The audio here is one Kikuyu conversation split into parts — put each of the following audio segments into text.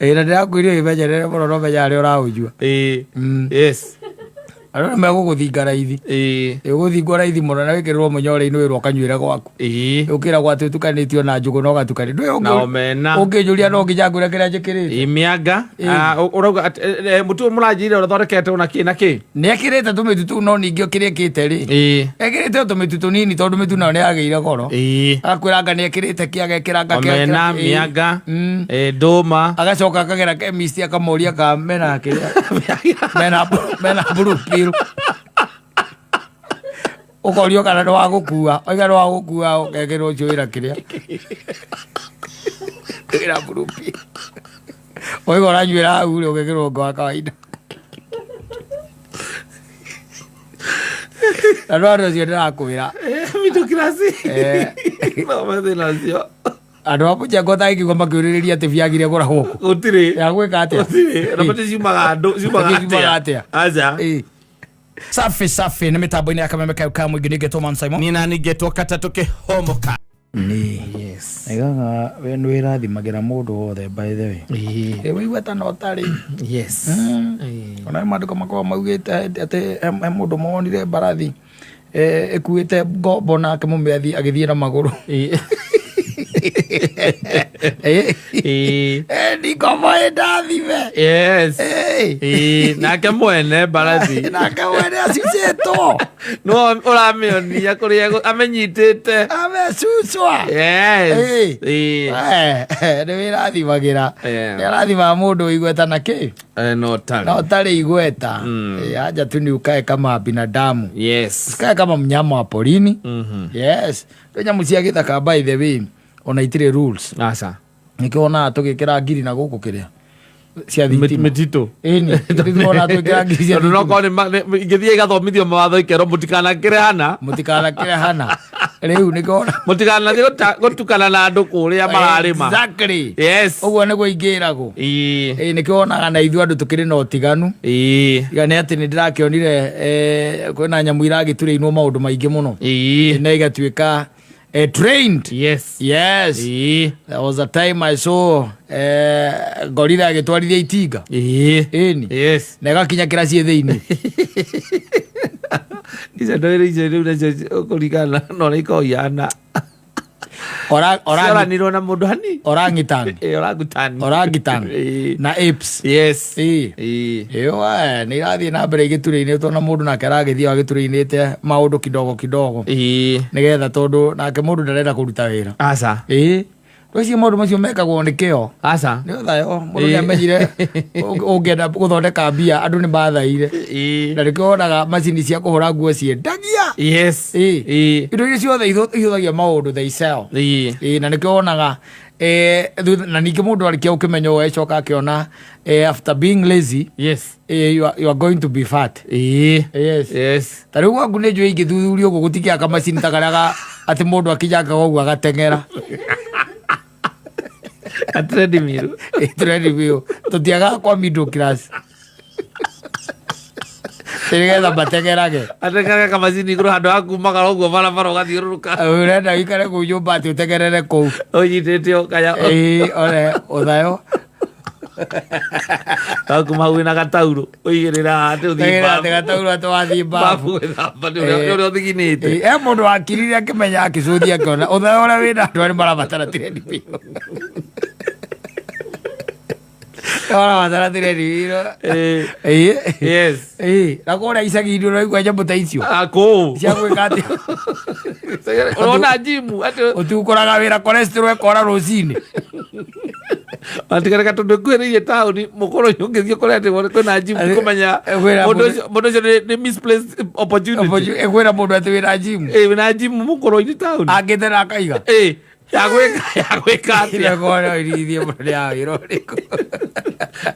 Ĩ, na ndĩrakwĩrire wĩmenyerere mũno no menya harĩa ũraũnyua. Ĩĩ. Mm. Yes. Andũ nĩ megũgũthinga raithi. Ĩĩ. Ũgũthingwo raithi mũno na wĩkĩrĩrwo mũnyore-inĩ wĩrwo ũkanyuĩre gwaku. Ĩĩ. Ũkĩragwo atĩ ũtukanĩtio na njũgũ na ũgatukania. Ndũĩ Na omena. Ũngĩnjũria no nginya ngwĩre kĩrĩa njĩkĩrĩte. Ĩĩ, mĩanga. Ĩĩ. Ah, ũrauga atĩ, mũtu ũyũ mũranjĩrire ũthondekete na kĩ na kĩ? Nĩ ekĩrĩte tũmĩtu tũu no ningĩ kĩrĩa ekĩte rĩ. Ĩĩ. Ekĩrĩte o tũmĩtu tũnini tondũ mĩtu nayo nĩ yagĩire goro. Ĩĩ. Agakwĩra anga nĩ ekĩrĩte kĩ agekĩra anga kĩ- Omena, ĩĩ. mĩanga, Mm. ĩĩ, ndũma. Agacoka akagera chemist akamoria ka mena kĩrĩa mena blue pill. Ũkorio kana nĩ wa gũkua. Oiga nĩ wa gũkua ũkekĩrwo ũcio wĩra kĩrĩa. Wĩra blue pill. Oiga ũranyuĩra hau rĩ ũgekĩrwo ũngĩ wa kawaida. Na no andũ acio ndĩrakwĩra. Middle class. Eh. No mathĩna ũcio. Andũ a mũchengo tangĩigua makĩũrĩrĩria atĩ biagire gũra gũkũ. Gũtirĩ. Ya gwĩka atĩa? Gũtirĩ. Na bati ciumaga andũ, ciumaga Ciumaga atĩa? Aca. Ĩ. Safi safi nä mä tambo-inä ya kameme kau ka må ingä nä ngetwo Man Simon. Niĩ nani ngetwo katatũ kĩhomoka. Nĩ. Yes. Aigaga we nĩ wĩrathimagĩra mũndũ wothe by the way. Ĩĩ. Ĩ waigua ta no ũtarĩ. Yes. Mm. Ĩĩ. Ona maandĩko makoragwo maugĩte atĩ he mũndũ monire mbarathi ĩkuĩte ngombo nake mũmĩathi agĩthiĩ na magũrũ. Ĩĩ. Ĩ. Ĩĩ. Ĩ, ni ngombo ĩ ndathime. Yes. Ĩ. Ĩĩ, nake mwene mbarathi Nake mwene acucĩtwo. no ũramĩonia kũrĩa amenyitĩte. Amecucwa. Yes. Ĩĩ. Ĩĩ. Nĩ wĩrathimagĩra. Yeah. Nĩ arathimaga mũndũ wĩ igweta na kĩ? Eh, no tarĩ. Na ũtarĩ igweta. Mm. Ĩ, aja tu ni ukae kama binadamu. Yes. Usikae kama mnyama wa porini. Mhm. Yes. Kwĩ nyamũ cia gĩthaka by the way ona itirĩ rules. Aca. Nĩkĩo wonaga tũgĩkĩra ngiri na gũkũ kĩrĩa cia thitima. Mĩtitũ. Ĩni, nĩtwonaga tũgĩkĩra ngiri cia Tondũ no thitima. korwo ingĩthiĩ igathomithio mawatho ikerwo mũtikanakĩre hana. Mũtikanakĩre hana. Rĩu nĩkĩo wona- Mũtikanathiĩ gũtukana na andũ kũrĩa mararĩma. Exactly. Yes. Ũguo nĩguo ingĩragwo. Ĩĩ. Ĩĩ, nĩkĩo wonaga na ithuĩ andũ tũkĩrĩ na ũtiganu. Ĩĩ. Tiga nĩ atĩ nĩ ndĩrakĩonire kwĩna nyamũ iragĩturĩinwo maũndũ maingĩ mũno. Ĩĩ. Na igatuĩka trained. Yes. Yes. Ĩĩ. There was a time I saw gorilla agĩtwarithia itinga. Ĩĩ. Ĩni. Yes. Na ĩgakinya kĩraciĩ thĩinĩ. Icio ndũrĩrĩ icio rĩu nacio kũringana na ũrĩa ikoragwo ihana. Cioranirwo na mũndũ hani. Orangutan. Ĩĩ, orangutan. Orangutan. Ĩĩ. Na apes. Yes. Ĩĩ. Ĩĩ. Ĩyo nĩ irathiĩ na mbere igĩturĩinĩtwo na mũndũ nake aragĩthiĩ agĩturĩinĩte maũndũ kidogo kidogo. Ĩĩ. Nĩgetha tondũ nake mũndũ ndarenda kũruta wĩra. Aca. Ĩĩ. Rĩu maũndũ macio mekagwo nĩ kĩo. Aca. Nĩ ũthayo mũndũ Ĩĩ. nĩ amenyire ũngĩenda gũthondeka mbia andũ nĩ mathaire. Ĩĩ. Na nĩkĩo wonaga macini cia kũhũra nguo ciendagia. Yes. Ĩĩ. Ĩĩ. Indo iria ciothe ihũthagia maũndũ they sell. Ĩĩ. Ĩĩ, na nĩkĩo wonaga na ningĩ mũndũ arĩkia gũkĩmenya ũũ acoka akĩona after being lazy Yes. you are going to be fat. Ĩĩ. Yes. Yes. Ta rĩu gwaku nĩ njũĩ ingĩthuthuria ũguo gũtikĩaga kamacini ta karĩa atĩ mũndũ akinyangaga ũguo agateng'era. A treadmill. Ĩ, treadmill. Tũtiagaga kwa middle class. Nĩgetha mateng'erage. Ateng'erage kamacini igũrũ handũ ha kumagara ũguo barabara ũgathiũrũrũka. Ũrenda ũikare kũu nyũmba atĩ ũteng'erere kũu. Ũnyitĩte o kanya. Ĩĩ, one ũthayo. Wakuma hau wĩna gataurũ ũigĩrĩra atĩ ũthiĩ Teng'era babu. atĩ gataurũ atĩ wathiĩ babu. Babu gwĩthamba nĩ ũrĩa ũthiginĩte. Ĩĩ, he mũndũ wakirire akĩmenya akĩcũthia akĩona ũthayo ũrĩa wĩna andũ arĩa marabatara treadmill. Marabatara treadmill. Ĩĩ. Ĩĩ. Yes. Ĩĩ, na kũrĩa icagi-inĩ ũraigua nyamũ ta icio. Ah, kũu. Cia gwĩka atĩa? Ũrona njimu atĩ Ũtukũraga wĩra cholesterol ĩkora rũcinĩ. Atigarĩka tondũ ĩkuhĩrĩirie taũni mũkũrũ ũngĩthiĩ kũrĩa atĩ kwĩna njimu Atĩ- kũmenya kwĩna mũndũ mũndũ- ũcio nĩ misplaced opportunity. Ĩkwĩra mũndũ atĩ wĩna njimu. Ĩĩ, wĩna njimu mũkũrũ-inĩ taũni. Angĩte na akaiga. Ĩĩ, ya gwĩka atĩa? Ĩrekona ĩrithie mũndũ nĩ ya wĩra ũrĩkũ.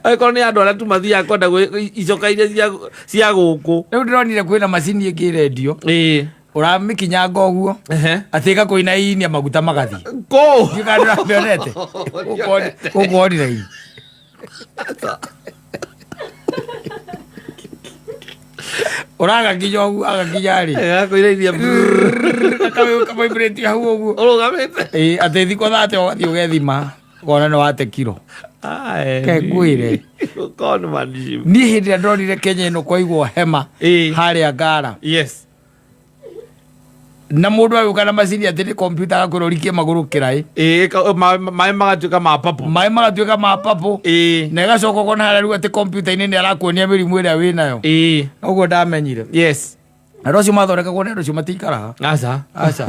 Angĩkorwo nĩ andũ arĩa tu mathiaga kwenda icoka iria cia gũkũ. Rĩu ndĩronire kwĩna macini ĩngĩ ĩrendio. Ĩĩ. Ũramĩkinyanga ũguo. Ehe. Atĩ ĩgakũinainia maguta magathiĩ. Kũu. Ndiũĩ kana ndũramĩonete. Gũkũ online. Ũragakinya ũguo agakinya rĩ. Ĩgakũinainia. Kamaibrĩti hau ũguo. Ũrũgamĩte. Ĩĩ, atĩ thikũ thate ũgathiĩ ũgethima ũkona nĩ wate kiro. Ai. Ke ngwĩre. Conmanship. Niĩ hĩndĩ ĩrĩa ndonire Kenya ĩno kwaigwo hema harĩa Ngara, na mũndũ agĩũka na macini atĩ nĩ kompiuta, agakwĩra ũrikie magũrũ kĩraĩ. Ĩĩ, maĩ magatuĩka ma papo. Maĩ magatuĩka ma papo. Na ĩgacoka ũkona harĩa rĩu atĩ kompiuta-inĩ nĩ arakuonia mĩrimũ ĩrĩa wĩnayo. Ũguo ndamenyire. Andũ acio mathondekagwo nĩ andũ acio matikaraga. Aca. Aca.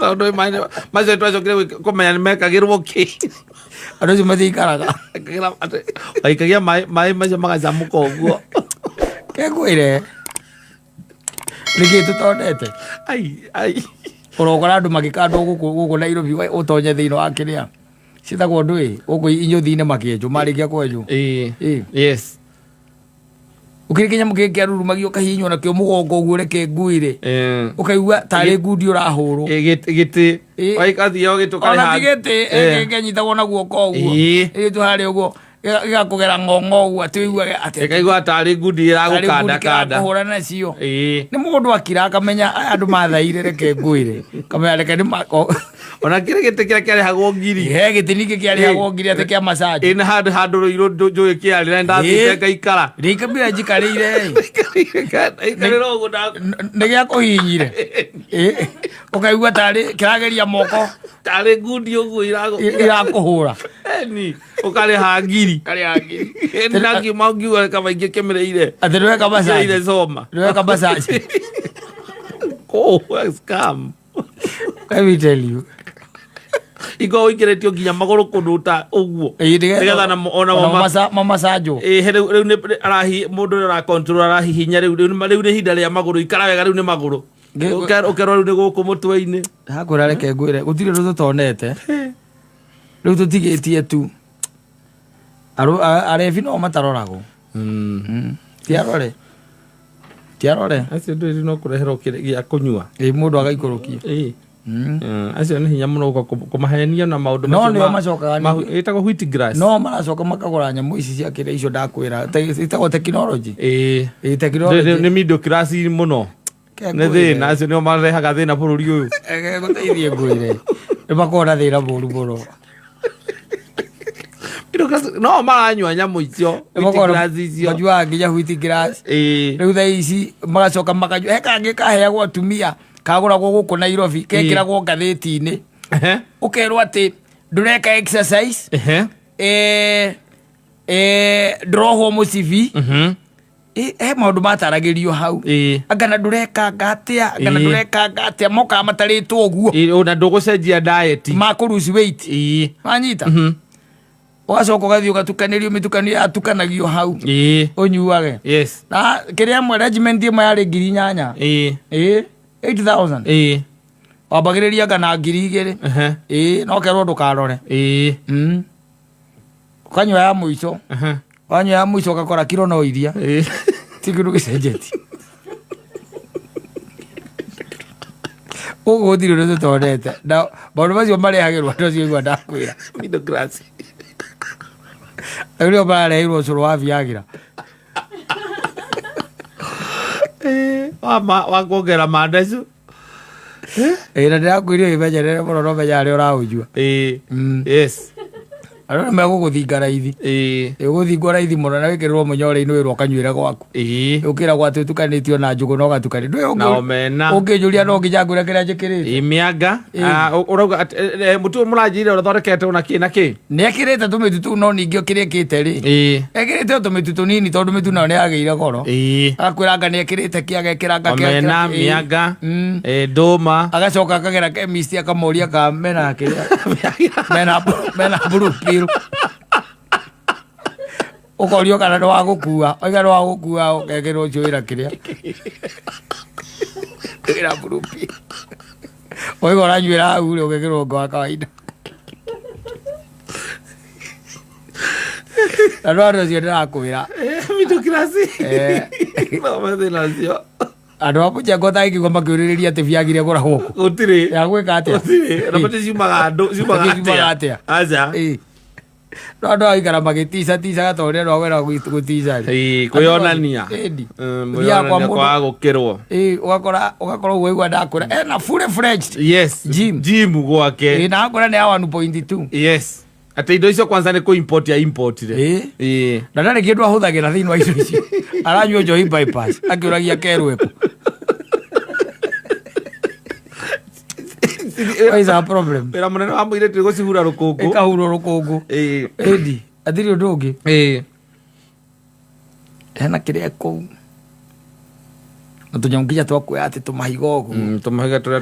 Tondũ maĩ macio twacokire kũmenya nĩ mekagĩrwo kĩ. Andũ acio matikaraga. Waikagia maĩ macio magacamũka ũguo. Kengwĩre nĩkĩ tũtonete. Ai ai. Ũrokora andũ magĩkandwo gũkũ Nairobi, ũtonye thĩinĩ wa kĩrĩa ciĩtagwo ndũĩ gũkũ inyũthi-inĩ, makĩenjwo, marĩkia kwenjwo. Ũkĩrĩ kĩnyamũ kĩngĩ kĩarurumagio, ũkahihinywo nakĩo mũgongo ũguo, reke nguire, ũkaigua tarĩ ngundi ũrahũrwo. Gĩtĩ. Waikathia ũgĩtũka. Ona ti gĩtĩ, kĩnyitagwo na guoko ũguo. Ĩgĩtwo harĩa ũguo, gĩgakũgera ng'ong'o ũguo atĩ ũiguage atĩ Ĩkaigua tarĩ ngundi tarĩ ngundi ĩragũkandakanda. kĩrakũhũra nacio. Nĩ mũndũ akira akamenya aya andũ mathaire, reke ngwĩre, kamenya reke nĩ mako. Ona kĩrĩ gĩtĩ kĩrĩa kĩarĩhagwo ngiri. He gĩtĩ ningĩ kĩarĩhagwo ngiri atĩ kĩa massage. Ĩ, na handũ rũirũ njũĩ kĩarĩ na ndathiĩte ngaikara. Rĩikambira njikarĩire. Ndaikarĩra ũguo Nĩ gĩa kũhihinyire. Ũkaigua tarĩ kĩrageria moko. Tarĩ ngundi ũguo irakũhũra. Eni ũkarĩha ngiri. Karĩha ngiri. Eni na ngiuma ngiuga kaba ingĩ kĩmĩrĩire. Atĩ nĩweka massage. Kĩmĩrĩire coma. Nĩweka massage. Kũ scam. Let me tell you. Ikoragwo ikĩrĩtio nginya magũrũ kũndũ ta ũguo. Nĩgetha ona mamacanjwo. Ĩ, he rĩu nĩ arahi mũndũ ũrĩa ũracontrol arahihinya rĩu nĩ ihinda rĩa magũrũ, ikara wega, rĩu nĩ magũrũ. Ũkerwo rĩu nĩ gũkũ mũtwe-inĩ. Hakwĩra reke ngwĩre, gũtirĩ ũndũ tũtonete rĩu, tũtigĩtie tu arebi no mataroragwo. Ti arore, ti arore. Acio ndũĩ no kũreherwo gĩa kũnyua. Ĩ, mũndũ agaikũrũkia. Acio nĩ hinya mũno gũka kũmahenia na maũndũ No macio nĩo macokaga ĩtagwo wheat grass. No maracoka makagũra nyamũ ici cia kĩrĩa icio ndakwĩra ĩtagwo technology. Ĩ, technology. Nĩ middle class mũno. Ke Nĩ ngwĩre. thĩna, acio nĩo marehaga thĩna bũrũri ũyũ. Gũteithie ngwĩre, nĩ makoragwo na thĩna mũru mũno. Middle class no maranyua nyamũ icio, wheat grass icio. Manyuaga nginya wheat grass. Rĩu thaa ici magacoka makanyua he kangĩ kaheagwo atumia, kagũragwo gũkũ Nairobi, kekĩragwo ngathĩti-inĩ. Ũkerwo atĩ ndũreka exercise, ndũrohwo mũcibi. He maũndũ mataragĩrio hau. Angana ndũrekanga atĩa, angana ndũrekanga atĩa, mokaga matarĩtwo ũguo. Ĩ, na ndũgũcenjia diet. Ma kũ lose weight. Wanyita, ũgacoka ũgathiĩ ũgatukanĩrio mĩtukanio yatukanagio hau, ũnyuage. Na kĩrĩa ĩmwe, regiment ĩmwe yarĩ 8,000. Ĩ, 8000. Wambagĩrĩria ngana 2,000. Ĩ, no kerwo ndũkarore. Ũkanyua ya mũico. Wanyua ya mũico ũgakora kiro no iria, ti kĩndũ gĩcenjetie. Gũkũ gũtirĩ ũndũ tũtonete, na maũndũ macio marehagĩrwo andũ acio igua ndakwĩra. Middle class. Rĩu nĩo marareheirwo ũcũrũ wa Viagra. Wa kuongerera mandecu. Ĩ, na ndĩrakwĩire wĩmenyerere mũno, no menya harĩa ũraũnyua. Andũ nĩ megũgũthinga raithi. Ũgũthingwo raithi mũno na wĩkĩrĩrwo mũnyore-inĩ, wĩrwo ũkanyuĩre gwaku. Ũkĩragwo atĩ ũtukanĩtio na njũgũ na ũgatukanio. Na omena. Ũngĩnjũria no nginya ngwĩre kĩrĩa njĩkĩrĩte. Ĩ, mĩanga. Ah, ũrauga atĩ, mũtu ũyũ mũranjĩrire ũthondeketwo na kĩ na kĩ? Nĩ ekĩrĩte tũmĩtu tũu, no ningĩ kĩrĩa ĩkĩte rĩ, ekĩrĩte o tũmĩtu tũnini tondũ mĩtu nayo nĩ yagĩire goro. Agakwĩra anga nĩ ekĩrĩte kĩ, agekĩra anga kĩ, Omena, agekĩra. mĩanga, ndũma. Agacoka akagera chemist akamoria ka mena kĩrĩa mena blue pill, ũkorio kana nĩ wa gũkua, oiga nĩ wa gũkua, ũkekĩrwo ũcio wĩra kĩrĩa wĩra blue pill, oiga ũranyuĩra hau rĩ, ũgekĩrwo ũngĩ wa kawaida. Na no andũ acio ndĩrakwĩra. Middle class. No mathĩna acio. Andũ a mũchengo tangĩigua makĩũrĩrĩria atĩ biagire gũragwo kũ Gũtirĩ. Ya gwĩka atĩa? Gũtirĩ. Na mati ciumaga andũ, ciumaga Ciumaga atĩa? atĩa? Aca. Ĩ. No andũ agaikara magĩticaticaga ta ũrĩa andũ agwĩra gũtica rĩ. Ĩ, kwĩyonania. Ĩndi. Ũthiaga kwa Mwĩyonania mũndũ- kwaga gũkĩrwo. Ĩ, ũgakora ũguo igua ndakwĩra ena fully fledged Yes. Gym. Gym gwake. Ĩ, na akwĩra nĩ ya 1.2. Atĩ indo icio kwanza nĩ kũ import ya importire. Ĩĩ. Ĩĩ. Na ndarĩ kĩndũ ahũthagĩra thĩinĩ wa indo icio. Aranyua njohi bypass akĩũragia kerwo ĩkũ. What is our problem? Wĩra mũnene wa mũirĩtu nĩ gũcihura rũkũngũ. Ĩkahurwo rũkũngũ. Ĩĩ. Ĩndi, hatirĩ ũndũ ũngĩ. Ĩĩ. Hena kĩrĩa kũu. Na tũnyamũ nginya twa kuoya atĩ tũmahiga ũguo. Tũmahiga tũrĩa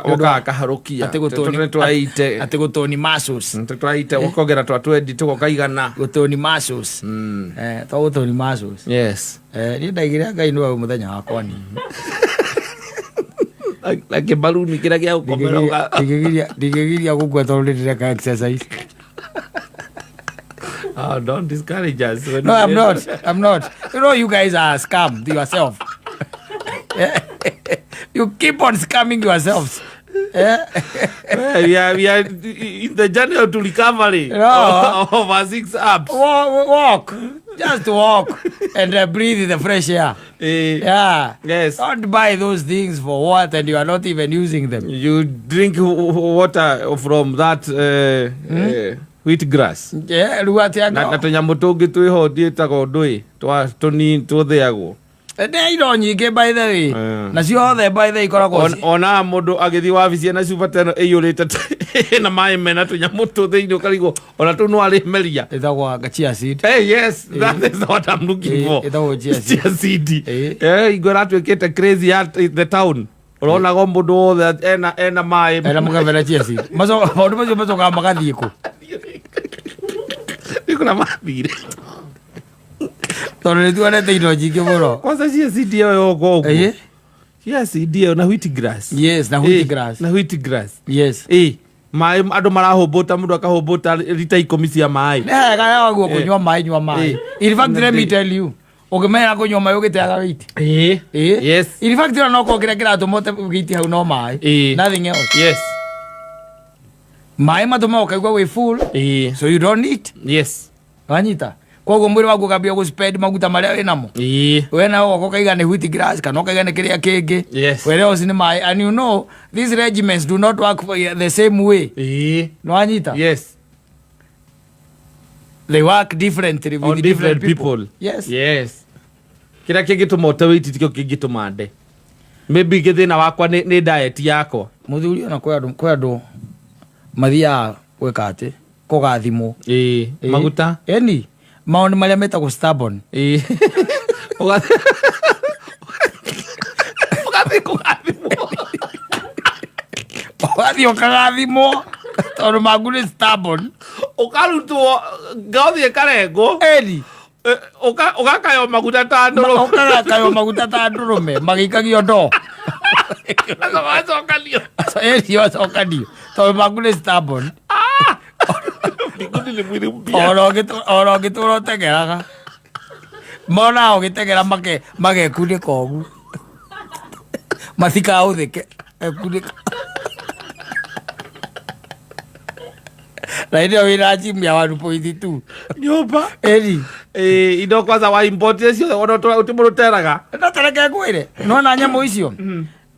wokaga kaharũkia. Atĩ gũtũni- Tũrĩa twaite. Atĩ gũtũni muscles. Tũrĩa twaite ũkongera twa twendi tũgoka igana. Gũtũni muscles. Twa gũtũni muscles. Yes. Niĩ ndaigire Ngai nĩwe mũthenya wakwa ni. Na kĩmbaruni kĩrĩa gĩa gũkomera Ndingĩgiria gũkua tondũ nĩ ndĩreka exercise. Oh, don't discourage us. when No, we- I'm not. I'm not. You know, you guys are scammed yourself. You keep on scamming yourselves. Well, we are in the journey to recovery No. of our six apps. Walk, walk. Just walk and breathe the fresh air. Yeah. Yes. Don't buy those things for what and you are not even using them. You drink water from that wheat grass. Yeah, rĩu atĩa Na tũnyamũ tũngĩ twĩho ndiĩtagwo ndũĩ tũnini tũthĩagwo. Nĩ indo nyingĩ by the way. Na ciothe by the way ikoragwo Ona mũndũ agĩthiĩ wabici ena cuba ta ĩno ĩiyũrĩte na maĩ mena tũnyamũ tũ thĩinĩ ũkarigwo ona tũu no arĩmeria. Ĩtagwo chia seed. Hey, yes, that is what I'm looking for. Ĩtagwo chia seed. Chia seed. Eh. Ingo ĩratuĩkĩte crazy at the town. Ũronaga o mũndũ wothe ena maĩ. Ena mũkebe na chia seed. Maũndũ macio macokaga magathiĩ kũ? Nĩ kũrĩa mathire. Tondũ nĩ tuonete indo nyingĩ mũno. Kwanza chia seed ĩyo yoka ũguo. Chia seed ĩyo na wheat grass. Yes, na wheat grass. Na wheat grass. Yes. Maĩ andũ marahũmbũta, mũndũ akahũmbũta rita 10 cia maĩ. Nĩ hega yaguo kũnyua maĩ, nyua maĩ. In fact, let me tell you, ũngĩmenyera kũnyua maĩ ũgĩteaga weight. Yes. In fact, ona no korwo kĩrĩa kĩratũma ũte weight hau no maĩ. Nothing else. Yes. Maĩ matũmaga ũkaigua wĩ full. So you don't need. Yes. Wanyita? Koguo mwĩrĩ waku ũkambia gũ spend maguta marĩa wĩ namo. We nawe ũgoka ũkaiga nĩ wheat grass kana ũkaiga nĩ kĩrĩa kĩngĩ. Whereas nĩ maĩ. And you know, these regimens do not work for the same way. Nĩ wanyita? Yes. They work differently with On different different people. people. Yes. Yes. Kĩrĩa kĩngĩtũma ũte weight tikĩo kĩngĩtũma nde. Maybe gĩthĩna wakwa nĩ diet yakwa. Mũthuri ona kwĩ andũ mathiaga gwĩka atĩ kũgathimwo. Maguta. Eni maũndũ marĩa metagwo stubborn. Ũgathiĩ kũgathimwo. Ũgathiĩ ũkagathimwo tondũ maku nĩ stubborn. Ũkarutwo ngothi ĩkarengwo. Eni. Ũgakaywo maguta ta ndũrũme. Ũgakaywo maguta ta ndũrũme magĩikagio ndoo. Wacokanio. Eni wacokanio tondũ maku nĩ stubborn. Mbinguni nĩ mwĩrĩ mbia. Oro ũngĩtũra ũteng'eraga. Monaga ũgĩteng'era magekunĩka ũguo. Matikaũthĩke. Ekunĩka. Na hĩndĩ ĩyo wĩna gym ya 1.2. Nyũmba. Eni. Indo kwanza wa import ciothe ona ũtĩ mũndũ ũteraga. No tareke ngwĩre. Nĩwona nyamũ icio?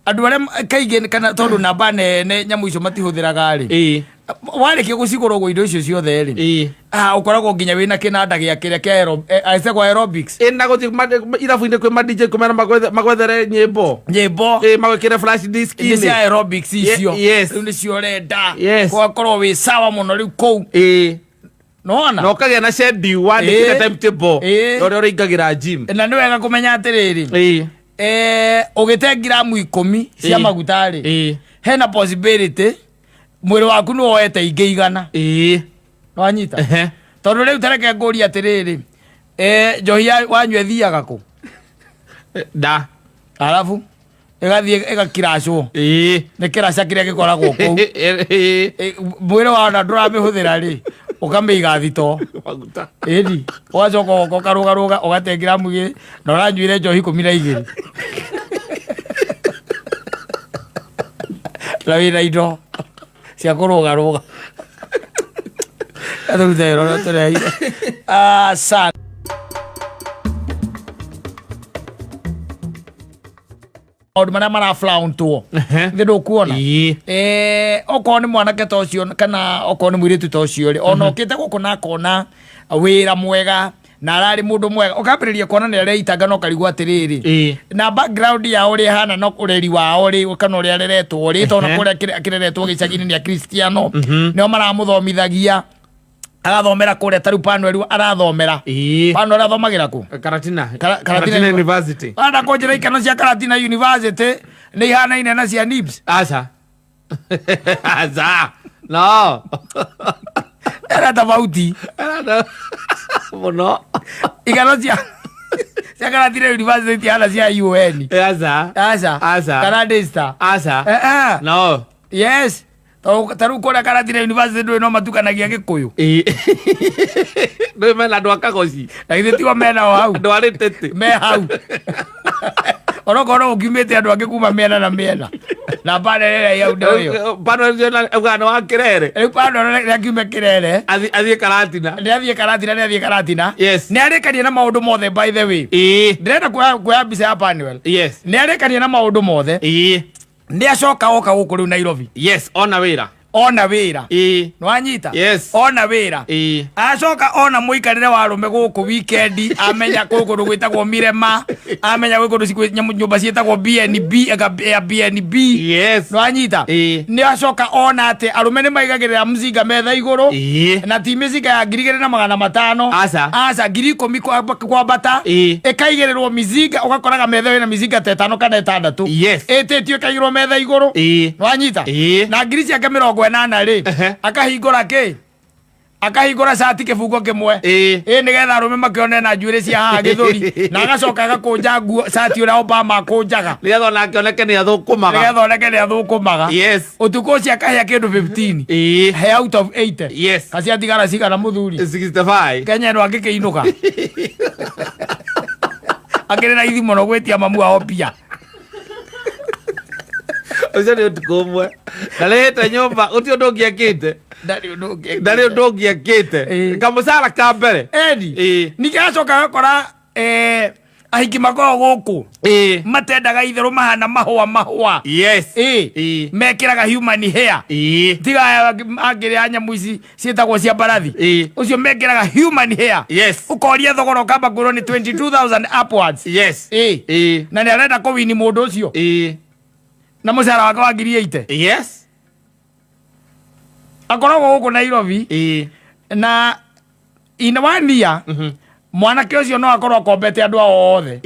Andũ arĩa kaingĩ kana tondũ namba nene nyamũ icio matihũthĩraga rĩ. Warĩkia gũcigũra ũguo indo icio ciothe rĩ. Ũkoragwo nginya wĩna kĩnanda gĩa kĩrĩa kĩa ĩtagwo aerobics. Na gũthiĩ irabu-inĩ kwĩ ma DJ kũmera magwethere nyĩmbo. Nyĩmbo. Magwĩkĩre flash disk Nĩ cia inĩ. aerobics icio. Yes. Rĩu nĩcio ũrenda. Yes. Ũgakorwo wĩ sawa mũno rĩu kũu. Nĩwona? Na ũkagĩa na schedule, wandĩkĩte timetable. Na ũrĩa ũrĩingagĩra gym. Na nĩ wega kũmenya atĩrĩrĩ. Ũgĩte ngiramu 10 cia maguta rĩ. Hena possibility mwĩrĩ waku nĩ woete ingĩ 100. Nĩwanyita? Tondũ rĩu tareke ngũrie atĩrĩrĩ. Njohi wanyua ĩthiaga kũ? Da. Arabu ĩgathiĩ ĩgakiracwo. Nĩ kĩraca kĩrĩa gĩkoragwo kũu. Mwĩrĩ wona ndũramĩhũthĩra rĩ, ũkamĩiga thito. Maguta. Ĩni, ũgacoka ũgoka ũkarũgarũga, ũgate ngiramu igĩrĩ, na ũranyuire njohi 12. Na wĩna indo cia kũrũgarũga. Tũrute wĩra ũrĩa tũreheire. Asante. Maũndũ marĩa maraflauntwo thĩ ndũkuona. Okorwo nĩ mwanake ta ũcio kana okorwo nĩ mũirĩtu ta ũcio rĩ, ona okĩte gũkũ na akona wĩra mwega na ararĩ mũndũ mwega, ũkambĩrĩria kuona nĩ areitanga na ũkarigwo atĩrĩrĩ, na background yao ũrĩa ĩhana na ũreri wao rĩ, kana ũrĩa areretwo rĩ, tondũ kũrĩa akĩreretwo gĩcagi-inĩ nĩ akristiano, nĩo maramũthomithagia, agathomera kũrĩa tarĩu Panuel arathomera. Panuel athomagĩra kũ? Karatina. Karatina. Karatina University. Arenda kũnjĩra ikeno cia Karatina University nĩ ihanaine na cia NIBS? Aca. Aca. No. Era tofauti. Era mũno. Ikeno cia Karatina University itihana cia UN. Aca. Aca. Aca. Kana Daystar. Aca. Eh, eh. No. Yes. Ta rĩu kũrĩa Karatina University ndũĩ no matukanagia Gĩkũyũ. Ndũĩ mena andũ a Kagoci. Na githĩ tigo menao hau? Andũ a Rĩtĩtĩ. Me hau. Onokorwo no gũkiumĩte andũ angĩ kuma mĩena na mĩena. Na mbara ĩrĩa ĩ hau ndoyo. Pano ũcio augaga nĩ wa Kĩrere. Rĩu pano nĩakiume Kĩrere. Athiĩ Karatina. Nĩathiĩ Karatina, nĩathiĩ Karatina. Yes. Nĩarĩkania na maũndũ mothe, by the way. Ndĩrenda kuoya mbica ya Panuel. Nĩarĩkania na maũndũ mothe. Nĩacoka oka gũkũ rĩu Nairobi. Yes, ona wĩra. Ona wĩra. Nĩwanyita? Yes. Ona wĩra. Acoka ona mũikarĩre wa arũme gũkũ weekend, amenya kwĩ kũndũ gwĩtagwo Mirema, amenya gwĩ kũndũ nyũmba ciĩtagwo BNB, eka Airbnb. Yes. Nĩwanyita? Nĩacoka ona atĩ arũme nĩ maigagĩrĩra mzinga metha igũrũ. Na ti mĩcinga ya 2500. Aca. Aca, 10,000 kwambata. Ĩkaigĩrĩrwo mizinga, ũgakoraga metha ĩna mizinga ta 5 kana 6. Ĩtĩtio ĩkaigĩrwo metha igũrũ. Nĩwanyita? Na ngiri ciake 80 rĩ, akahingũra kĩ? Akahingũra cati kĩbungo kĩmwe. Ĩ nĩgetha arũme makĩone na njuĩrĩ cia haha gĩthũri, na agacoka agakũnja nguo cati ũrĩa Obama akũnjaga. Nĩgetha onake oneke nĩ athũkũmaga. Nĩgetha oneke nĩ athũkũmaga. Yes. Ũtukũ ũcio akahĩa kĩndũ 15. He out of 80. Yes. Kaciatigara cigana mũthuri? 65. Kenya ĩno angĩkĩinũka. Akĩrĩ raithi mũno gwĩtia mamu wao mbia. Ũcio nĩ ũtukũ ũmwe. Ndarĩhĩte nyũmba, gũtirĩ ũndũ ũngĩ ekĩte. Ndarĩ ũndũ ũngĩ ekĩte. Ndarĩ ũndũ ũngĩ ekĩte. Kamũcara ka mbere. Eni. Ningĩ agacoka agakora, ahiki makoragwo gũkũ. Matendaga itherũ, mahana mahũa mahũa. Yes. Mekĩraga human hair. Tiga aya angĩrĩa nyamũ ici ciĩtagwo cia mbarathi. Ũcio mekĩraga human hair. Yes. Ũkoria thogora ũkamba kwĩrwo nĩ 22,000 upwards. Yes. Na nĩ arenda kũwini mũndũ ũcio. Na mũcara wake wa ngiri 80. Yes. Akoragwo gũkũ Nairobi. Na in 1 year, mwanake ũcio no akorwo akombete andũ ao othe.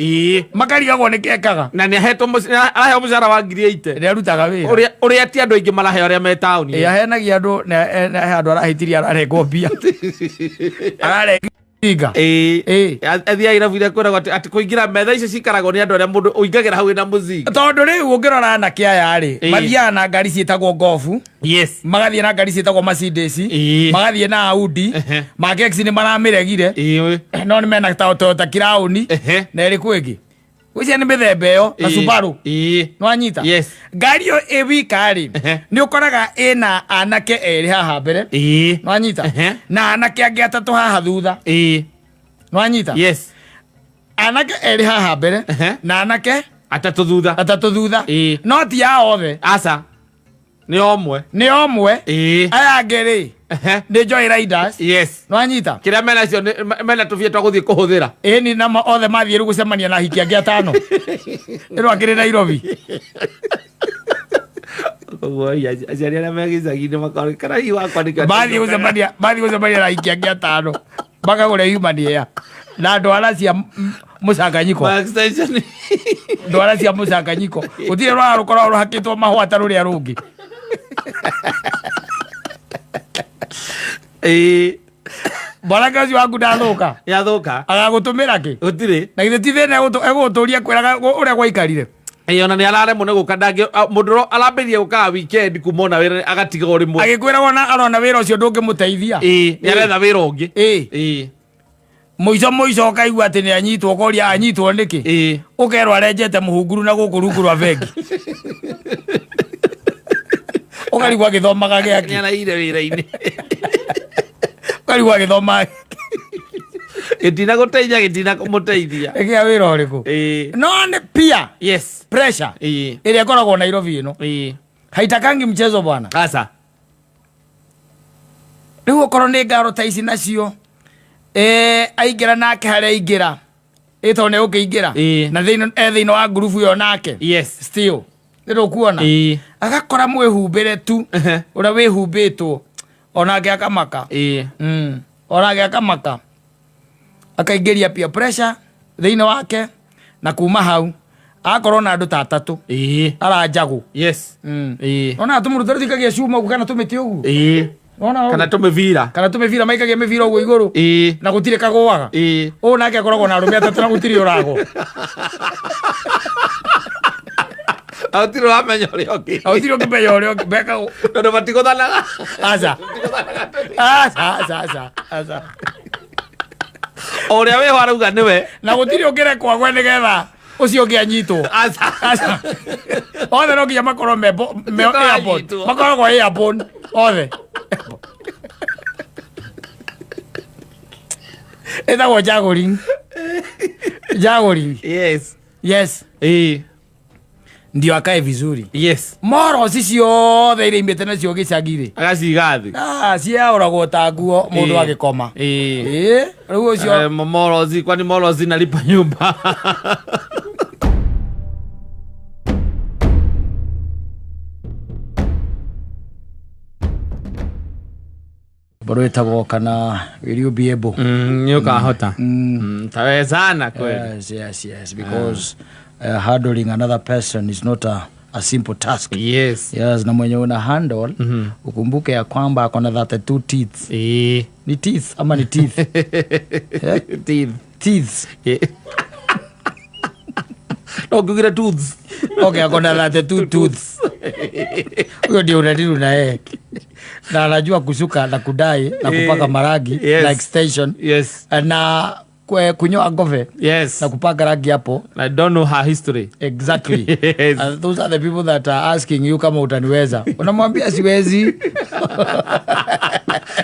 Makarigagwo nĩ kekaga. Na nĩ ahetwo araheo mũcara wa ngiri 80. Nĩ arutaga wĩra. Ũrĩa ti andũ aingĩ maraheo arĩa me taũni. Aheanagia andũ, na he andũ arahĩtirie ararengwo mbia. Ararengwo mbia. Athiaga irabu iria kwĩragwo atĩ kũingĩra metha icio cikaragwo nĩ andũ arĩa mũndũ ũingagĩra hau wĩna mũzinga. Tondũ rĩu ũngĩrora anake aya rĩ, mathiaga na ngari ciĩtagwo Golf. Yes. Magathiĩ na ngari ciĩtagwo Mercedes. Magathiĩ na Audi. Mark X nĩ maramĩregire. No nĩ mena Toyota Crown. Na ĩrĩkũ ĩngĩ? Ũcio nĩ mĩthemba ĩyo na Subaru. Nĩwanyita? Yes. Ngari ĩyo ĩ wika rĩ, nĩ ũkoraga ĩna anake erĩ haha mbere. Nĩwanyita? Na anake angĩ atatũ haha thutha. Nĩwanyita? Yes. Anake erĩ haha mbere na anake atatũ thutha. Atatũ thutha. No ti a othe. Aca. Nĩ omwe. Nĩ omwe. Aya angĩ rĩ, nĩ Joy Riders. Yes. Nĩwanyita? Kĩrĩa mena cio nĩ mena tũbia twa gũthiĩ kũhũthĩra. Ĩni na othe mathiĩ rĩu gũcemania na ahiki angĩ atano. Ĩno akĩrĩ Nairobi. Koguo aciari arĩa me gĩcagi-inĩ makorwo kana hihi wakwa nĩkĩo Mathiĩ gũcemania na ahiki angĩ atano. Makagũre human hair. Na ndwara cia mũcanganyiko. Ma extension. Ndwara cia mũcanganyiko. Gũtirĩ rwara rũkoragwo rũhakĩtwo mahũa ta rũrĩa rũngĩ. Mwanake ũcio waku ndathũka. Nĩathũka. Agagũtũmĩra kĩ? Gũtirĩ. Na githĩ ti thĩna egũgũtũria kwĩraga ũrĩa gwaikarire? Ona nĩ araremwo nĩ gũka, ndangĩ, mũndũ ũrĩa arambĩrĩria gũkaga weekend kuma ona wĩra agatiga o rĩmwe. Agĩkwĩra wona arona wĩra ũcio ndũngĩmũteithia. Nĩ aretha wĩra ũngĩ. Mũico mũico ũkaigua atĩ nĩ anyitwo, ũkoria anyitwo nĩkĩ? Ũkerwo arenjete mũhunguru na gũkũ rungu rwa bengi. Ũkarigwo agĩthomaga gĩakĩ. Nĩ araire wĩra-inĩ. Ũkarigwo agĩthomaga. Gĩtina gũteithia, gĩtina kũmũteithia. Ĩgĩa wĩra ũrĩkũ? Ĩĩ. No nĩ peer Yes. pressure Ĩĩ. ĩrĩa ĩkoragwo Nairobi ĩno Ĩĩ. haitakangi mchezo bwana. Aca. Rĩu okorwo nĩ ngaro ta ici nacio, eh, aingĩra nake harĩa aingĩra ĩ tondũ nĩ ũkĩingĩra Ĩĩ. na thĩinĩ e thĩinĩ wa ngurubu ĩyo nake Yes. still nĩ ndũkuona Ĩĩ. agakora mwĩhumbĩre tu Ehe. ũrĩa wĩhumbĩtwo onake akamaka. Ĩĩ. Onake akamaka, akaingĩria peer pressure thĩinĩ wake, na kuma hau agakorwo na andũ ta atatũ Ĩĩ. aranjagũ. Yes. Ĩĩ. Ona tũmũndũ tũrĩa tũikagia cuma ũguo kana tũmĩtĩ ũguo. Ĩĩ. Wona ũguo? Kana tũmĩbira. Kana tũmĩbira, maikagia mĩbira ũguo igũrũ Ĩĩ. na gũtirĩ kagũaga. Ĩĩ. Ũũ nake akoragwo na arũme atatũ na gũtirĩ ũragwo. Na gũtirĩ ũramenya ũrĩa ũngĩ. Na gũtirĩ ũngĩmenya ũrĩa ũngĩ mekagwo. Tondũ matigũthanaga. Aca, aca, aca, aca, aca. O ũrĩa wĩho arauga nĩwe. Na gũtirĩ ũngĩrekwo agwe nĩgetha ũcio ũngĩ anyitwo. Aca. Aca. Othe no nginya makorwo me airborne. Tũtaranyitwo. Makoragwo airborne othe. Ĩtagwo juggling, juggling. Yes. Yes. Ĩĩ. Ndio akae vizuri. Yes. Moroci ciothe iria imĩte nacio gĩcagi rĩ, Agaciga thĩ. Ah, ciaũragwo ta nguo mũndũ Ĩĩ. agĩkoma. Ĩĩ. Ĩĩ, rĩu ũcio. Eh, morozi, kwani morozi nalipa nyumba? Rwĩtagwo kana will you be able? Nĩ ũkahota. Tawezana kweli. Yes, because handling another person is not a simple task. Yes. Yes, na mwenye una handle, ukumbuke ya kwamba akona 32 teeth. Ĩĩ. Ni teeth ama ni teeth? Eh? Teeth. Teeth. Ĩĩ. No ngugire tooths. Okay, akona 32 tooths. Huyo ndio unadilu na yeye na anajua kusuka na kudai na kupaka marangi na extension na kunyoa ngove na kupaka rangi hapo. I don't know her history. Exactly. Yes. And those are the people that are asking you kama utaniweza, unamwambia siwezi.